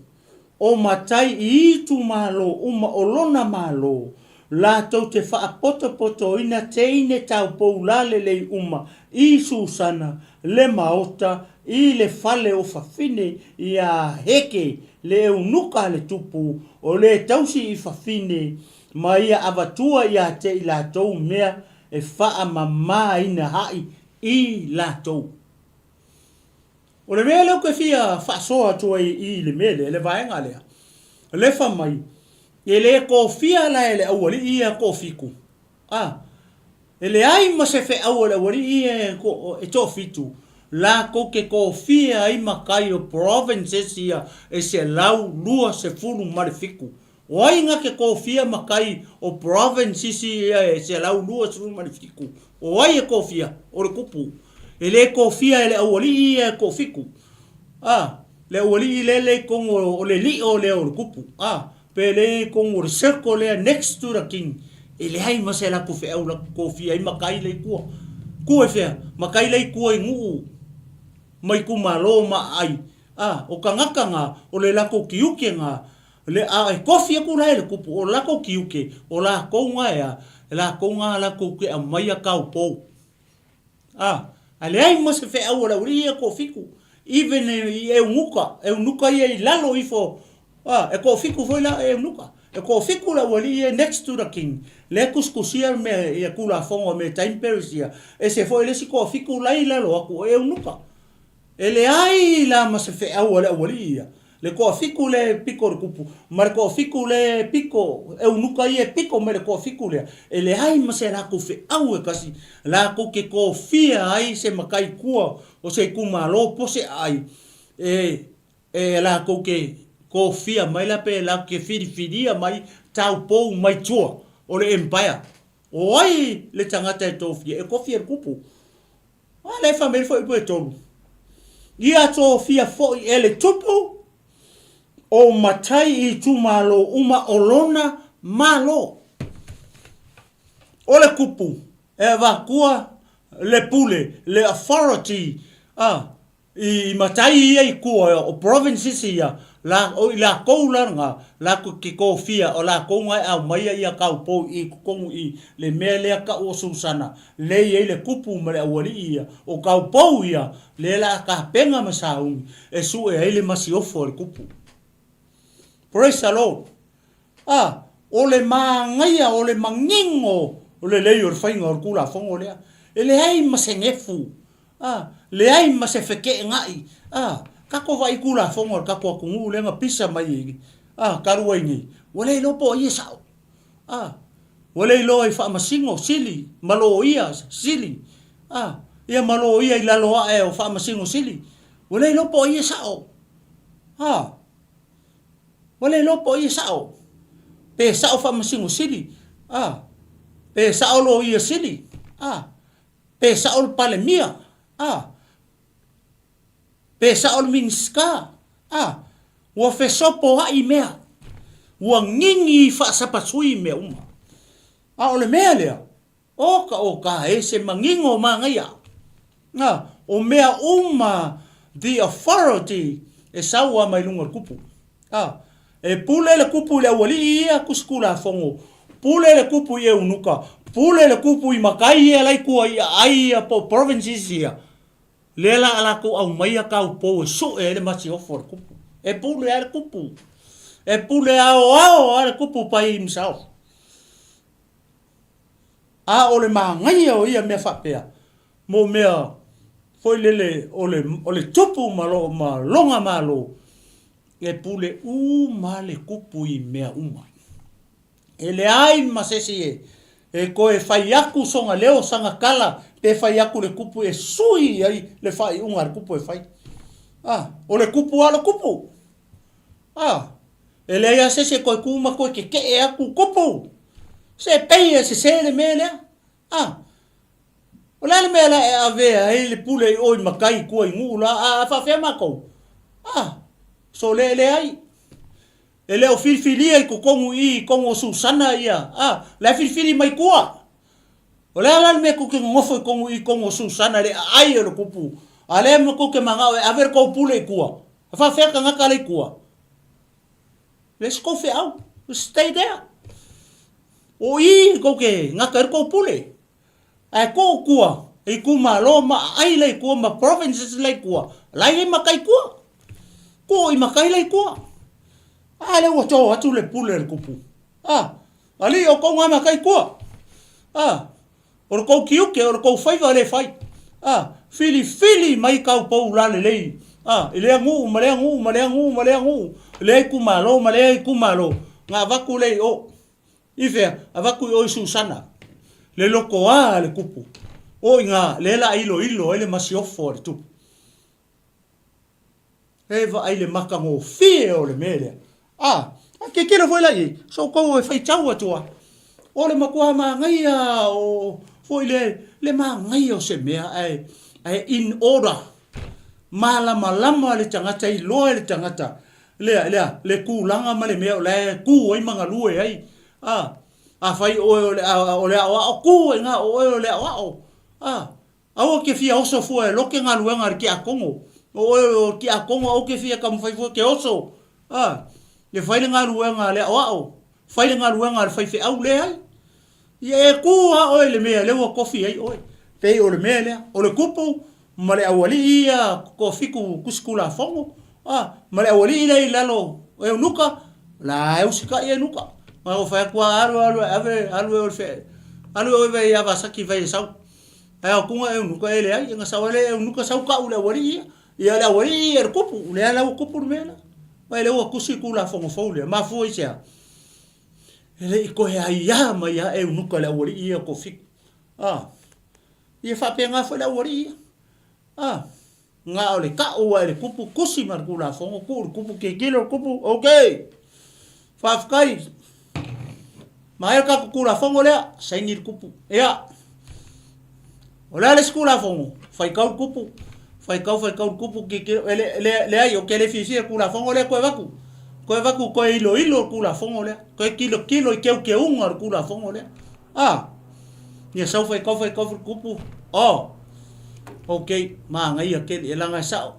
o matai i itumalo uma o lona malo, latou te faapotopotoina teine taupou lalelei uma i Susana le maota i le fale o fafine iā Heke le eunuka a le tupu o le tausi i fafine ma ia avatua iā te i latou mea e faamamāina haʻi i latou. O le mea lea ou te fia faasoa atu ai i le mea lea, le vaega lea, lefa mai, e le tofia la e le aualii ia toafitu, a, e leai ma se feau a le aualii ia e toafitu, latou te tofia ai matai o provinces ia e 127. O ai na te tofia matai o provinces ia e 127? O ai e tofia? O le tupu. E le tofia e le aualii ia e toafitu. A, le aualii lea le i totonu o le lio lea o le tupu. A, pe le i totonu o le circle lea next to the king. E leai ma se latou feau latou tofia ai matai la i tua. Tua i fea? Matai la i tua i nuu ma itumalo ma aai. A, o tagata na, o le latou tiute na, Le a e kofi aku la e le kupu, o lakou tiute, o lakou nga ea, e lakou nga lakou te aumaia kaupou. A, a leai ma se feau a le aualii ia toafitu, even i eunuka, eunuka ia i lalo ifo, a, e toafitu foi la eunuka. E toafitu le aualii ia next to the king, lea e tusitusia mea ia tulafono a mea time periods ia, ese foi le isi toafitu la i lalo atu o eunuka. E leai la ma se feau a le aualii ia, le toafitu lea e pito i le kupu, ma le toafitu lea e pito, eunuka ia e pito mai le toafitu lea, e leai ma se latou feau e tasi latou te tofia ai se matai tua o se itumalo po se aai e, e latou te tofia mai la pe latou te filifilia mai taupou mai tua o le empire. O ai le tagata e tofia? E tofia e le kupu. A lea e fai mai foi e tolu. Ia tofia foi e le tupu o matai i itumalo uma o lona Malo. O le kupu e avatua le pule, le authority, a, I matai ia i tua o provinces ia, la, o i lakou la na, lakou ke tofia, o lakou na e aumaia ia kaupou i totonu i le mea lea kau o Susana, le i ai le kupu ma le aualii ia, o kaupou ia, lea la a tapena ma sauni e sue ai le masiofo a le kupu. Praise the Lord. A, o le māgaia, o le manino o lelei o le faiga o le Tulafono lea. E leai ma se gefu, a, leai ma se feteenai. A, tatou vaai i Tulafono a le tatou atunuu lea na pisa mai i, a, talu ai nei, ua le iloa po o ai e sao. A, ua le iloa i Faamasino Sili ma Loia Sili, a, ia ma Loia i lalo ae o Faamasino Sili, ua le iloa po o ai e sao. A. Ua le iloa po o ai e sao. Pe sao Faamasino Sili, a. Pe sao Loia Sili, a. Pe sao le Palemia, a. Pe sao le Minisita, a. Ua fesopoai mea. Ua gigi faasapasui mea uma. A o le mea lea, Oka o ka e se manino manaia. Na, o mea uma the authority e sau a mai luga o le kupu. A, e pule le kupu i le aualii ia kusi Tulafono, pule le kupu i eunuka, pule le kupu i matai ia la i tua i aai ia po o provinces ia, lea la a latou aumaia kaupou e sue ai le masiofo a le kupu. E pule a le kupu. E pule aoao a le kupu by himself. A o le manaia o ia mea faapea, mo mea foi lele o le, o le tupu ma lo, ma lona malo, e pule uma le tupu i mea uma. E leai ma se isi e, e toe fai atu sona leo, sana tala, pe fai atu le tupu e sui ai le faaiuga a le tupu e fai. A, o le tupu lava o le tupu. A, e leai lava se isi e toe tu ma toe tetee atu, Tupu! Se pei e sese le mea lea. A! O le a le mea la e avea ai le pule i o i makai i tua i nuu la, a, a faafefea matou? A, so le, leai. E le o filifilia i totonu i i i totonu o Susana ia, a, la e filifili mai tua. O le a la le mea tou te nonofo i totonu i i totonu o Susana i le aai o le tupu, a lea tou te manao e ave le tou pule i tua? A faafefea tagata la i tua? Le se tou feau, stay there. O i tou te gata ai le tou pule. Ae tuu tua i itumalo ma aai la i tua ma provinces la i tua, la e i ai matai tua. Tuu i matai la i tua. A lea ua to atu le pule a le tupu. A, alii o tou nga matai tua. A, o le tou tiute, o le tou faiva lea e fai. A, filifili mai tau pou la lelei. A, i lea nuu ma lea nuu ma lea nuu ma lea nuu, lea itumalo ma lea itumalo, na avatu lea i o. I fea? Avatu i o i Susana, le lotoa a le tupu. O i ina, lea la iloilo ai le masiofo a le tupu. E vaai le matagofie o le mea lea. A, a tilotilo foi la i ai, so outou e faitau atu lava. O le matua manaia o, foi le, le manaia o se mea ae, ae in order. Malamalama le tagata, iloa e le tagata le, le a? Le tulaga ma le mea o la e tu ai ma galue ai. A, afai oe o le, o le aoao, tu ai ina o oe o le aoao. A, aua e te fia oso fua e lote galuega a le tiakono. O oe o le tiakono aua e te fia taumafai fua e te oso. A, e fai le galuega a le aoao, fai le galuega a le faifeau, leai. Ia e tu lava oe i le mea lea ua tofi ai oe. Pei o le mea lea, o le tupu ma le aualii ia toafitu tusi tulafono, a, ma le aualii lea i lalo o eunuka, la e usitai eunuka. Ma ua fai atu lava, alu alu e ave, alu e oe, alu e oe vai ia Vasati vai e sau. Ae o atuga eunuka e leai, na sau ai lea eunuka sau tau i le aualii ia. Ia le aualii ia le tupu, lea la ua tupu le mea lea. Ma lea ua tusi tulafono fou lea, mafua i se a? E le i toe aiā mai lava eunuka i le aualii ia o toafitu. A, ia faapena foi le aualii ia. A, na o le tau lava i le tupu, tusi ma le Tulafono, tuu i le tupu, tilotilo le tupu, ok, faafetai, maea le tatou Tulafono lea, saini le tupu. Ia, o le a le isi Tulafono? Faitau le tupu, faitau, faitau le tupu, tilotilo, e le, le, leai, ou te le fiafia i le Tulafono lea, toe avatu. Toe avatu, toe iloilo le Tulafono lea, toe tilotilo i teuteuga o le Tulafono lea. A, ia sau faitau, faitau le tupu, oh, ok, manaia tele, e leaga e sao.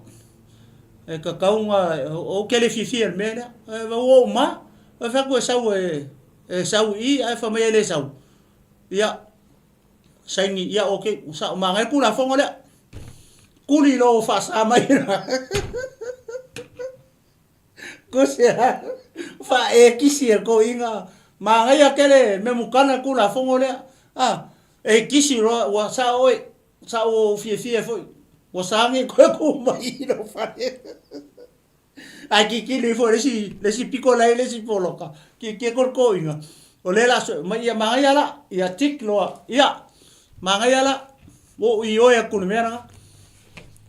E tatau ona, ou te le fiafia i le mea lea. E, ua ou ma, e fai atu e sau e, e sau i i, ae fai mai e le sau. Ia, saini, ia ok, ua sao, manaia le Tulafono lea. Kuli lou faasa mai. Kusi a faaekisi e koiga manaia tele mea mukana tulafono lea a ekisi loa ua sao oe sao ua ou fiafia foi ua sagi koe ku mai i lou fale ae kikilo ifo le isi le isi piko la i le isi poloka kiki ko koiga o lea la sue mai ia manaia la ia tik loa ia manaia la ua ou ioe atu i le mea lena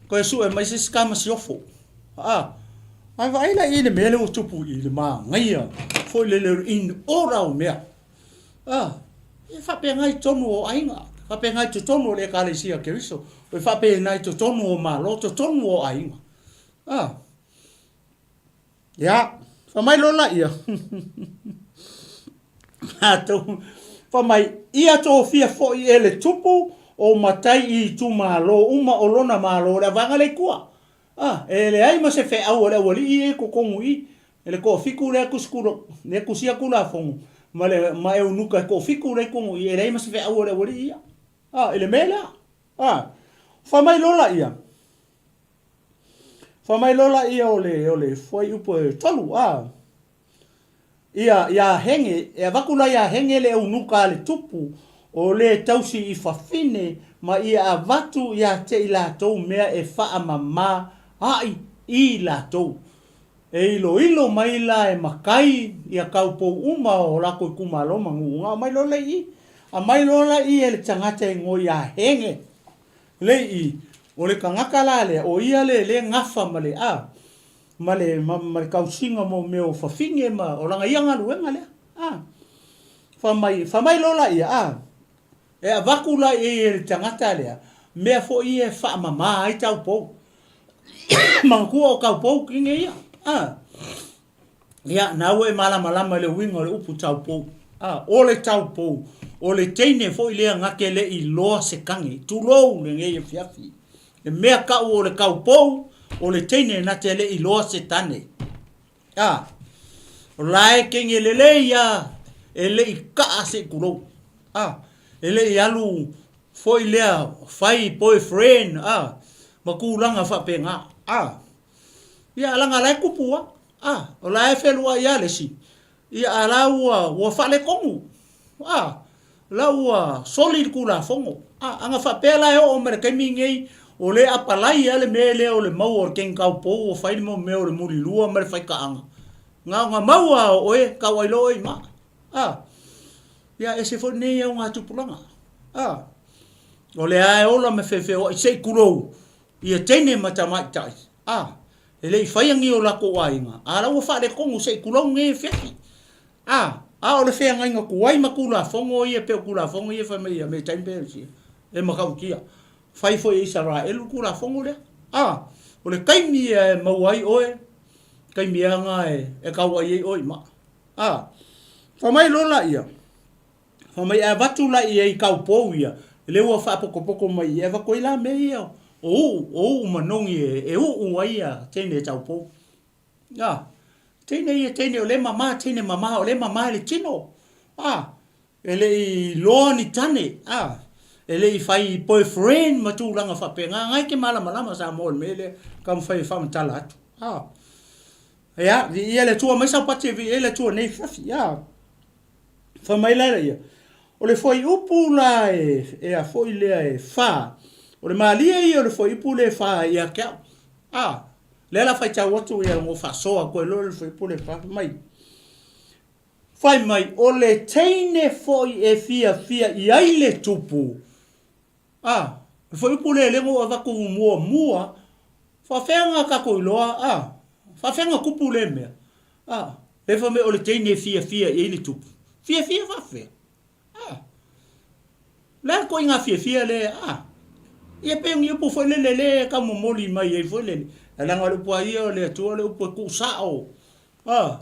Koe sue mai se isi kamasiofo. A, ae vaai la i le mea lea ua tupu i le manaia foi lele o le in order o mea. A, e faapena i totonu o aiga, faapena i totonu o le Ekalesia Keriso, e faapena i totonu o Malo, totonu o aiga. A, Ia, fai mai loa laia, Matou, fai mai, ia tofia foi e le tupu o matai i itumalo uma o lona malo o le avaega lea i tua. A, e leai ma se feau a le aualii ia i totonu i i, e le toafitu lea tusi tula, lea tusia Tulafono, ma le, ma eunuka e toafitu lea i totonu i i, e leai ma se feau a le aualii ia. A, i le mea lea. A, fai mai loa laia, Fai mai loa laia o le, o le fuaiupu e tolu, a. Ia, ia Henge, e avatu la ia Henge le eunuka a le tupu, o le tausi i fafine, ma ia avatu ia te i latou mea e faamama aʻi i latou. E iloilo mai la e makai ia kaupou uma o lakou itumalo ma nuu. Aumai loa la i i. Aumai loa la i e le tagata e igoa ia Henge. Lei i, o le tagata la lea, o ia le le gafa ma le, a, ma le, ma, ma le tausiga mo mea o fafine ma, o lana ia galuega lea, a. Fai mai, fai mai loa laia, a. E avatu la i ai e le tagata lea mea foi ia e faamama ai taupou. Manatua o taupou kini ia. A. Ia, na ua e malamalama i le uiga o le upu taupou. A, o le taupou, o le teine foi lea na te le i iloa se tane, tulou lenei afiafi. Le mea tau o le taupou, o le teine na te le i iloa se tane. A, o la e kenge lelei a, e le i kaa se i tulou. A, e le i alu foi lea fai boyfriend, a, ma tulaga faapena. A, ia leaga la e tupu a, a, o la e feluai a le isi, ia a la ua, ua faaletonu. A, la ua soli le Tulafono. A, ana faapea la e oo mai le taimi lenei, o lea e apalai lava le mea lea o le maua o le teine taupou ua fai le mau mea o le mulilua ma le faikaaga, na ona mau lava o oe, tau ai loa oe i maa. A, ia ese foi lenei augatupulaga. A, o lea lava e ola ma feofeoai se i tulou ia teine ma tamaitai. A, e le i faia ni o latou aiga, a la ua faaletonu se i tulou lenei afiafi. A, a o le feagaiga tuai ma Tulafono ia pei o Tulafono ia fai mai ia me taimi pe e matautia. Fai foi e Isaraelu le Tulafono lea. A, o le taimi ia e maua ai oe, taimi ia na e, e tauai ai oe i maa. A, fai mai loa laia, fai mai e avatu la i ai taupou ia, lea ua faapotopoto mai e avatu ai la mea ia o uu, o uu manogi e, e uu ai ia teine taupou. A, teine ia teine o le mama, teine mama o le mama i le tino. A, e le i loa ni tane, a, e le i fai boyfriend ma tulaga faapena, na e te malamalama Samoa i le mea lea, taumafai e faamatala atu. A, ia, viia le Atua mai Saupati e viia le Atua nei afiafi. A, fai mai la ia, o le fuaiupu la e, e a foi lea e fa, o le malie ia o le fuaiupu lea e fa ia te au. A, Lea la faitau atu ia logo faasoa koe loa le fuaiupu lea fai mai. Fai mai, o le teine foi e fiafia i ai le tupu. A, le fuaiupu lea lea na ou avatu muamua, faafefea na tatou iloa, a, faafefea na tupu lea mea. A, lea fai mai o le teine e fiafia i ai le tupu. Fiafia faafefea? A, o le a le ituaiga fiafia lea? A, ia pei o ni upu foi lele lea e tau momoli mai ai foi lele, ae leaga o le upu a ia o le Atua o le upu e tuusao. A,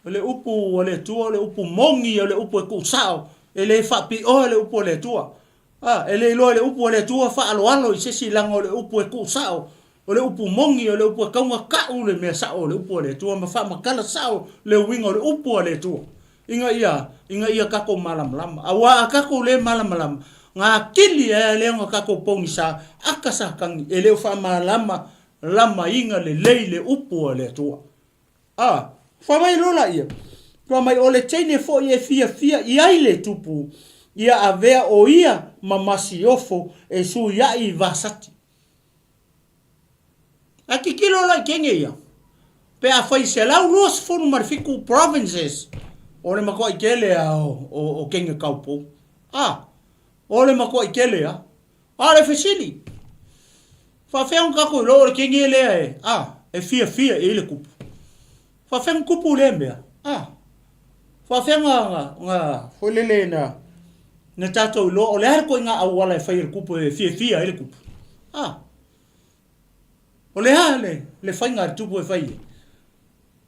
o le upu a le Atua o le upu moni o le upu e tuusao, e le faapioa le upu a le Atua. A, e le iloa e le upu a le Atua faaaloalo i se isi leaga o le upu e tuusao, o le upu moni, o le upu e taugataʻu le mea sao o le upu a le Atua ma faamatala sao le uiga o le upu a le Atua ina ia, ina ia tatou malamalama. Aua a tatou le malamalama, na atili ai lea ona tatou pogisa aka Satani e le o faamalama lamaina lelei le upu a le Atua. A, fai mai loa laia, fai mai o le teine foi e fiafia i ai le tupu, ia avea o ia ma masiofo e suiaʻi i Vasati. Ae titilo la i kenge ia, pe a fai 127 provinces, o le matuai tele a o, o, o kenge kaupou. A, o le matuai tele a. A o le fesili, faafefea ona tatou iloa o le kenge lea e, a, e fiafia i ai le tupu? Faafefea ona tupu lea mea? A, faafefea na, na, na, foi lele na, na tatou iloa o le a le ituaiga auala e fai e le tupu e fiafia ai le tupu? A, o le a le, le faiga a le tupu e fai ai?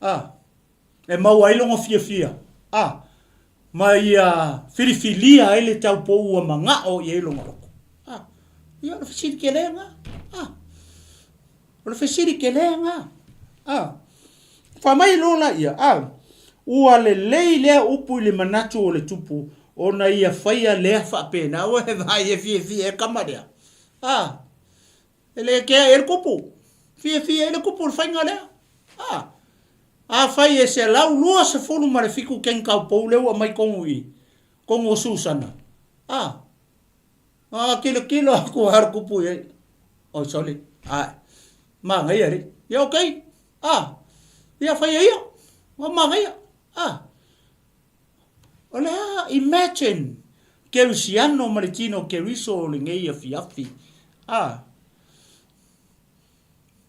A, e maua ai lona fiafia, a, ma ia filifilia ai le taupou ua manao i ai lona loto. A, ia o le fesili tele lena. A, o le fesili tele lena. A, fai mai loa laia, a, ua lelei lea upu i le manatu o le tupu ona ia faia lea faapena. Ua e vaai e fiafia e kama lea. A, E le kea i le kupu. Fiafia i le kupu le faiga lea. A. Afai e 127 keng kaupou lea ua aumai tonu i tonu o Susana. A. A kilokilo aku a le kupu i ai. Oi sole. A. Manaia alii. Ia okay. A. Ia faia ia. Ua manaia. A. O le a? Imagine! Kerisiano ma le tino Keriso o lenei afiafi. A.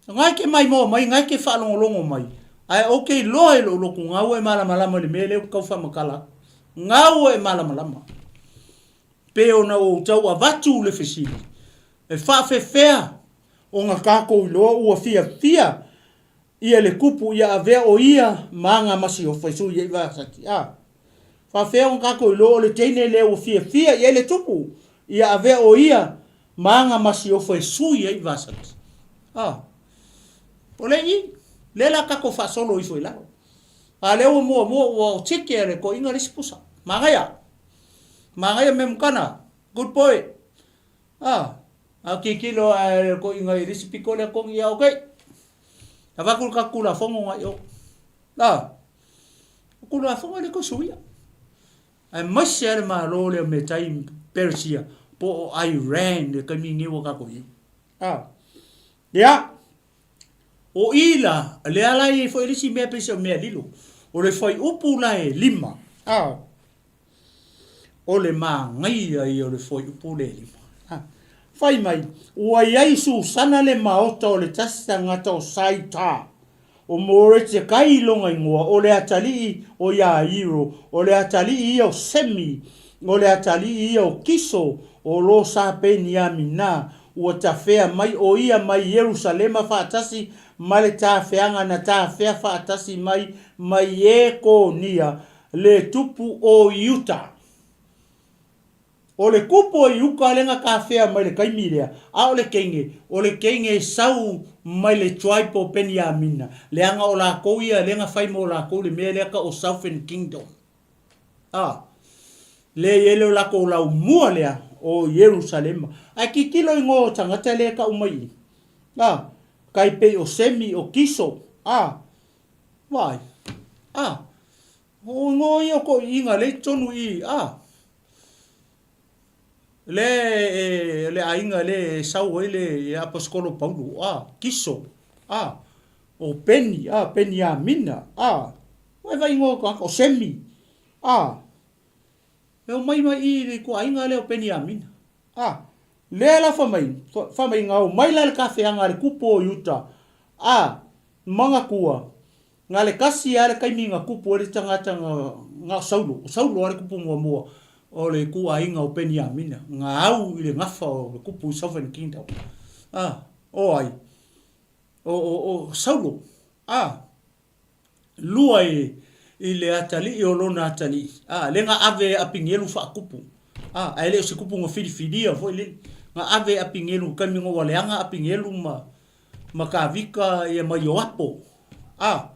Ngai ke maimoa mai, ngai ke faalogologo mai, ae ou te iloa i lou lotu ngau e malamalama i le mea lea ou te tau faamatala atu. Ngau e malamalama. Pei ona ou tau avatu le fesili, e faafefea ona tatou iloa ua fiafia ia le tupu ia avea o ia ma aga masiofo e sui ai Vasati? A faafefea ona tatou iloa o le teine lea ua fiafia i ai le tupu ia avea o ia ma aga masiofo e sui ai Vasati? A o le i lea la tatou faasolo ifo i lalo. A lea ua muamua ua tike le toeaina le isi pusa. Manaia. Manaia mea mukana. Good boy. A, a tilotilo ae le toeaina i le isi pito lea togi ia okay. Avatu le tatou Tulafono agai i o. A, o Tulafono e le toe suia. Aemaise lava le Malo lea o Metai Peresia po o Iran le taimi lenei ua tatou i ai. A, ia, o i la, lea la e i ai foi le isi mea pei se mea lilo. O le fuaiupu la e 5. A, O le manaia ia o le fuaiupu lea e 5. A, fai mai, ua i ai Susana le maota o le tasi tagata o Saita, o Moretekai lona igoa, o le atalii o Iairo, o le atalii ia o Semi, o le atalii ia o Kiso, o lo sa Peniamina, ua tafea mai o ia mai Ierusalema faatasi ma le tafeaga na tafea faatasi mai mai Iekonia, le tupu o Iuta. O le kupu o Iuka lea na tafea mai le taimi lea, a o le teine, o le teine e sau mai le tribe o Peniamina, leaga o lakou ia lea na fai mo lakou le mea lea tau o Southern Kingdom. A, lea e i ai le lakou laumua lea o Ierusalema. Ae tilotilo i igoa o tagata lea e tau mai i i. A, tai pei o Semi, o Kiso, a, Vaai. A, o igoa ia o toʻiiga lea i totonu i i. A, lea e, le aiga lea e sau ai le Aposetolo Paulo. A, Kiso. A, o Peni. A, Peniamina. A, ua e vaai igoa o tagata, o Semi. A, e omai mai i i le ituaiga lea o Peniamina. A, lea la fai mai, fai mai na omai la le tafeaga a le tupu o Iuta. A, Manatua, na le tasi lava le taimi na tupu ai le tagata na, na o Saulo, o Saulo lava le tupu muamua o le ituaiga o Peniamina, na au i le gafa o le tupu i Southern Kingdom. A, o ai? O, o, o Saulo. A, lua i, i le atalii o lona atalii. A, lea na ave e Apinelu faakupu. A, ae le o se kupu na filifilia foi lele. Na ave e Apinelu, taimi na ua leaga Apinelu ma, ma Tavita ia ma Ioapo. A,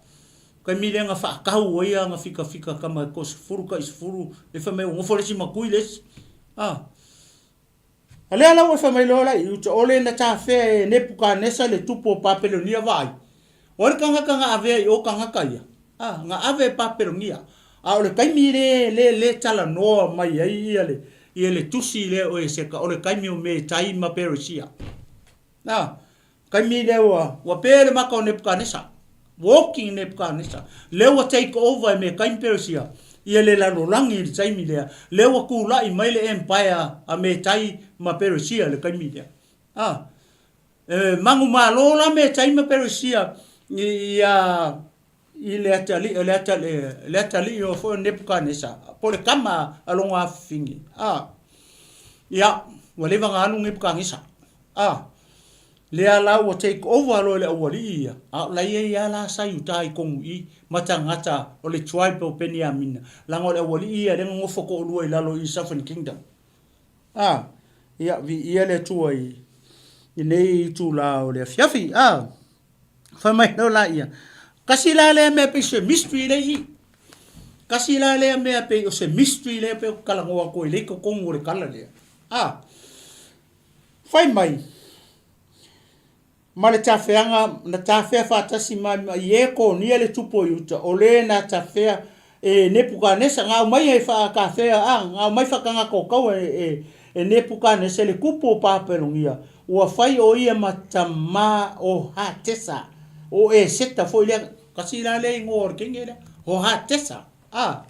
taimi lea na faatau ai ana fikafika tama e toasefulu taisefulu, le fai mai ua nofo le isi ma tui le isi. A, a lea la ua fai mai loa la i uta, o le na tafea e Nepukanesa le tupu o Papelonia vaai. O ai le tagata na avea i o tagata ia? A, na ave e Papelonia. A o le taimi le, le, le talanoa mai ai ia le, ia le tusi lea o Eseka, o le taimi o Metai ma Peresia. Na, taimi lea ua, ua pe le maka o Nepukanesa. Walking Nepukanesa. Lea ua take over e Metai ma Peresia, ia le lalolagi i le taimi lea. Lea ua tulai mai le empire a Metai ma Peresia i le taimi lea. A, e manumalo la Metai ma Peresia i, ia, i le atalii, le atalii, le atalii o foi o Nepukanesa, po o le tama a lona afafine. A, ia, ua leva ona alu Nepukanesa. A, lea la ua take over loa e le aualii ia, a o la e i ai lava la sa Iuta i tonu i i, ma tagata o le tribe o Peniamina, leaga o le aualii ia lea na nofo toalua i lalo i Southern Kingdom. A, ia, viia le Atua i lenei itula o le afiafi. A. Fai mai loa laia, kasi la lea mea pei se mystery lea i i. Kasi la lea mea pei o se mystery lea pei ou te talanoa atu ai lea i totonu o le tala lea. A, fai mai, ma le tafeaga na tafea faatasi ma Iekonia le tupu o Iuta, o le na tafea e Nepukanesa, na aumai e faatafea, a, na aumai faatagata o taua e, e Nepukanesa le tupu o Papelonia, Ua fai ʻo ia ma tamā o Hatesa, o Eseta foi lea, kasi la lea igoa o le teine lea, o Hatesa, a.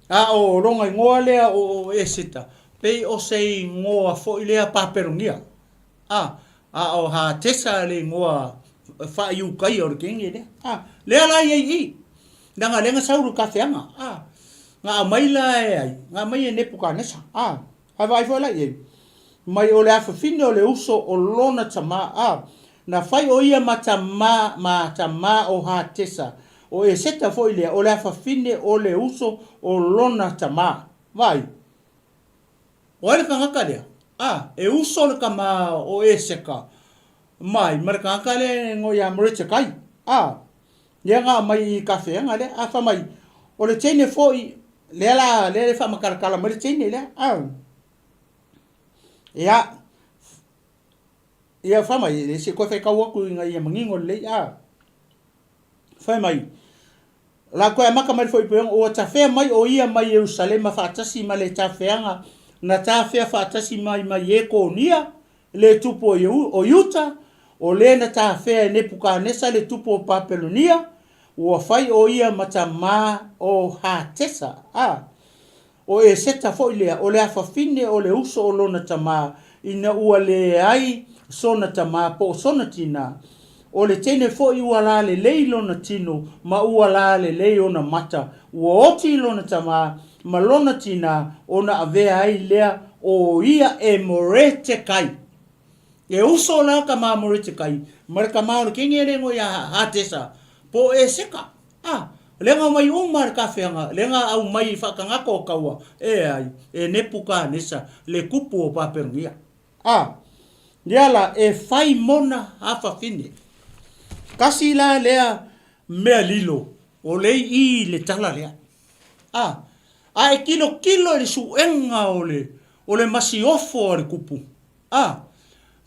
A o lona igoa lea o Eseta, pei o se igoa foi lea Papelonia, a. A o Hatesa le igoa faa-Iukaia o le teine lea, a. Lea la i ai i i, leaga lea na sau i le tafeaga, a. Na aumai la e ai? Na aumai e Nepukanesa, a. Ae vaai foi la i ai, mai o le afafine o le uso o lona tamā, a, na fai ʻo ia ma tamā, ma tamā o Hatesa, o Eseta foi lea, o le afafine o le uso o lona tamā. Vaai, o ai le kangaka lea? A, e uso le kamā o Eseka mai ma le kangaka lea e igoa ia Moretekai. A, lea na aumai i kafeaga lea. A, fai mai, o le teine foi lea la, lea e faamatalatala mai le teine lea. A, ia, ia fai mai, e se i toe faitau atu ina ia manino lelei. A, fai mai, O le a toe amata mai le fuaiupu, Ua tafea mai ʻo ia mai Ierusalema faatasi ma le tafeaga na tafea faatasi mai ma Iekonia, le tupu o Iuta, o le na tafea e Nepukanesa le tupu o Papelonia, ua fai ʻo ia ma tamā o Hatesa, a O Eseta foi lea, o le afafine o le uso o lona tamā, ina ua leai sona tamā po o sona tinā. O le teine foi ua lalelei lona tino ma ua lalelei ona mata, ua oti lona tamā ma lona tinā ona avea ai lea o ia e Moretekai. E uso la kamā Moretekai ma le kamā o le kenge le igoa ia Hatesa po o Eseka. A, lenga mai uma le kafeaga, lenga aumai i faakagaka o kaua, e ai, e Nepukanesa, le kupu o Papelonia. A, lea la, e fai mona afafine. Kasi la lea mea lilo, o lei i le tala lea. A, a e kilokilo i le suega o le, o le masiofo a le kupu. A,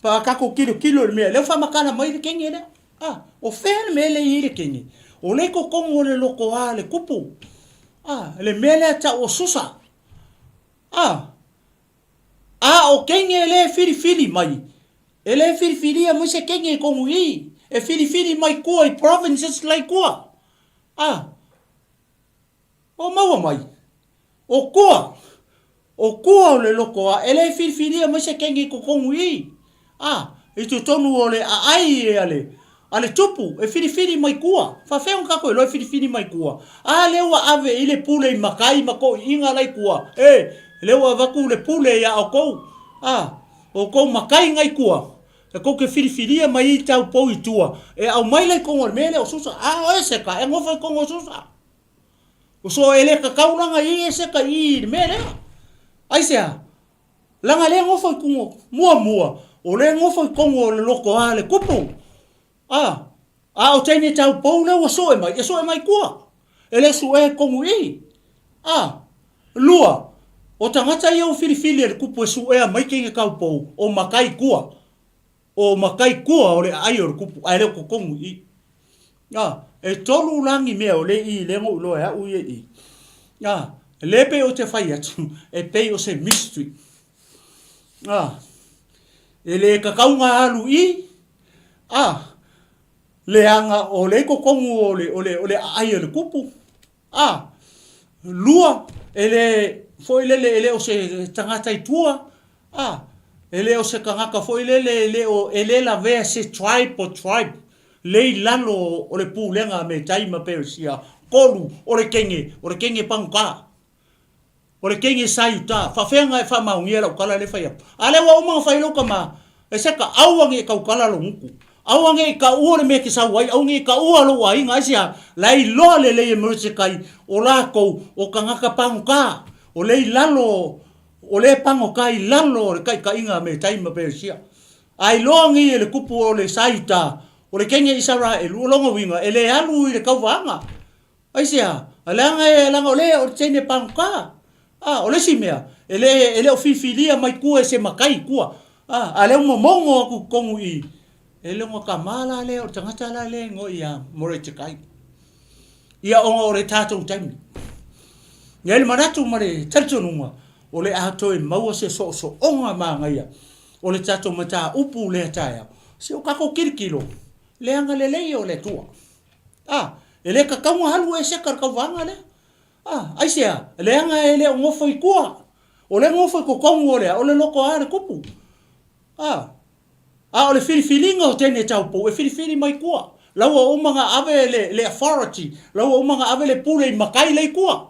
pa tatou tilotilo i le mea, lea ua faamatala mai le kenge lea. A, o fea le mea lea e i ai le kenge? O lea i totonu o le lotoa le kupu. A, le mea lea tau o Susa. A, a o kenge lea e filifili mai, e le filifilia mai se kenge i tonu i, e filifili mai tua i provinces la i tua. A, O maua mai, o kua, o kua o le loko a e le filifilia mai se kenge i totonu i, a, i totonu o le aai a le, a le tupu e filifili mai kua. Faafefea ona tatou iloa e filifili mai kua? A lea ua ave i le pule i matai ma toʻiʻiga la i tua, e, lea ua avatu le pule ia outou, a, outou matai na i tua, e tou te filifilia mai ai tau pou i tua, e aumai la i totonu o le mea lea o Susa. A o Eseka, e nofo i totonu o Susa. O so e le kakau langa i e seka i le mea lea. Aisea? Langa le ngofo i kungo mua mua, o le ngofo i kongo o le loko a le kupu. A, a o teine tau pou le ua sue mai, e sue mai kua. E le sue e kongu i. A, lua, o tangata ia u filifili e le kupu e suea mai kenge kau pou, o makai kua. O makai kua o le aai o le kupu, ae le o kokongu i. A, e tolu lagi mea o le i le ngou loa e au ia i. A, le pei o te fai atu, e pei o se mystery. A, e le kakau ngā alu i, a, leaga o le kokongu o le, o le, o le aai o le kupu. A, lua, e le, foi lele, e le o se tagata i tua, a, e le o se kangaka foi lele, e le o, e le lavea se tribe o tribe, le i lalo o le pulega a Metai ma Peresia, kolu, o le kenge, o le kenge pagota. O le kenge sa i uta, faafeaga e faamaonia lau tala lea e fai atu. A lea ua uma ona fai lou tama, e seka, aua ne i tautala lou gutu. Aua ne i taua le mea e te sau ai, aua ne i taua lou aiga, aisea, la e iloa lelei e Merisekai, o latou, o tagata pagota, o lea i lalo, o lea e pagota i lalo o le taitaiga a Metai ma Peresia. A iloa nei e le kupu o le sa i uta, o le kenge Isaraelu, o lona uiga, e le alu i le tauvaga. Aisea? Leaga e, leaga o le, o le teine pagota. A, o le isi mea, e le, e le o fifilia mai tua e se matai i tua. A, a lea ua momono atu i totonu i, e le o tama la lea, o le tagata la lea e igoa ia Moretekai. Ia ona o le tatou taimi. Ia le manatu ma le talitonuga, o le a toe maua se soosooga manaia o le tatou mataupu lea taeao. Se o tatou tilotilo, leaga lelei o le Atua. A, e le tatau ona alu Eseka i le tauvaga lea. A, aisea? Leaga e le o nofo i tua. O lea e nofo i totonu o le a? O le loto a le kupu. A, a o le filifiliga o teine taupou, e filifili mai tua. La ua uma ona ave le, le authority, la ua uma ona ave le pule i matai la i tua.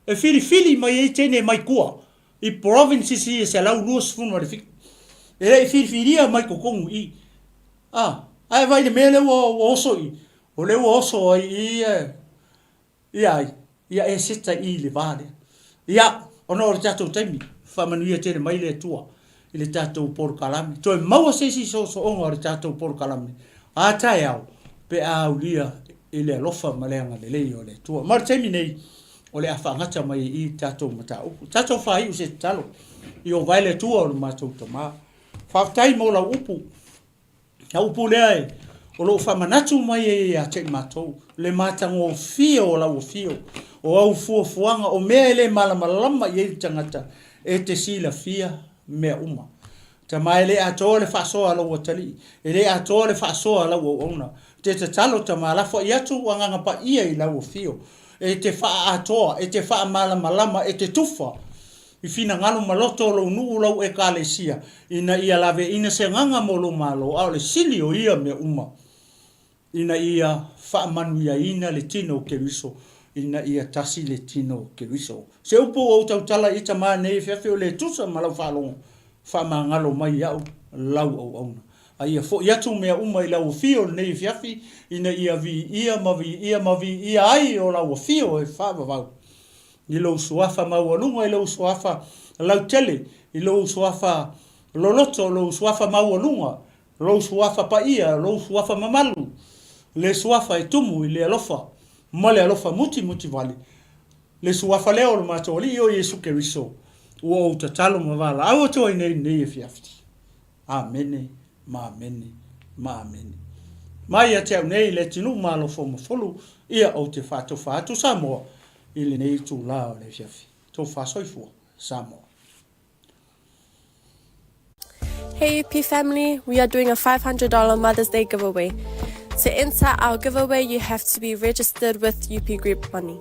E filifili mai ai teine mai tua. i provinces ia e 127. E le i filifilia mai totonu i i. A, ae vaai i le mea lea ua oso i i, o lea ua oso ai i i ia ai, ia e seta i i le va lea. Ia, ona o le tatou taimi, faamanuia tele mai le Atua i le tatou polokalame. Toe maua se isi soosooga o le tatou polokalame a taeao pe a aulia i le alofa ma le agalelei o le Atua. Ma o le taimi nei, o le a faagata mai i i tatou mataupu. Tatou faaiu se tatalo i o vae le Atua o le matou Tama. Faafetai mo lau upu. Lau upu lea e, o lo o faamanatu mai ai ia te i matou, le matagofie o lau afio, o au fuafuaga, o mea e le malamalama i ai le tagata, e te silafia mea uma. Tama e le atoa le faasoa a lou atalii, e le atoa le faasoa a lau auauna. Te tatalo tama, lafoai atu agaga paia i lau afio, e te faaatoa, e te faamalamalama, e te tufa i finagalo ma loto o lou nuu lau Ekalesia, ina ia laveina se agaga mo lou Malo, a o le sili o ia mea uma, ina ia faamanuiaina le tino o Keriso, ina ia tasi le tino o Keriso. Se upu ua ou tautala i tama nei afiafi o le tusa ma lau faalogo, faamagalo mai iaʻu lau auauna. A ia foi atu mea uma i lau afio lenei afiafi, ina ia viia ma viia ma viia ai o lau afio e faavavau. I lou suafa maualuga, i lou suafa lautele, i lou suafa loloto, lou suafa maualuga, lou suafa paia, lou suafa mamalu, le suafa e tumu i le alofa ma le alofa mutimutivale, le suafa lea o lo matou Alii o Iesu Keriso, ua ou tatalo ma valaau atu ai nei i lenei afiafi. Amene ma amene ma amene. Mai ia te au nei le atunuu Malofoumafolu, ia ou te faatofa atu Samoa i lenei itulā o le afiafi. Tofa soifua Samoa. Hey UP family, we are doing a $500 Mother's Day giveaway. To enter our giveaway, you have to be registered with UP Group Money.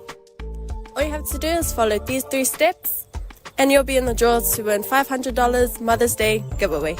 All you have to do is follow these three steps and you'll be in the draw to win $500 Mother's Day giveaway.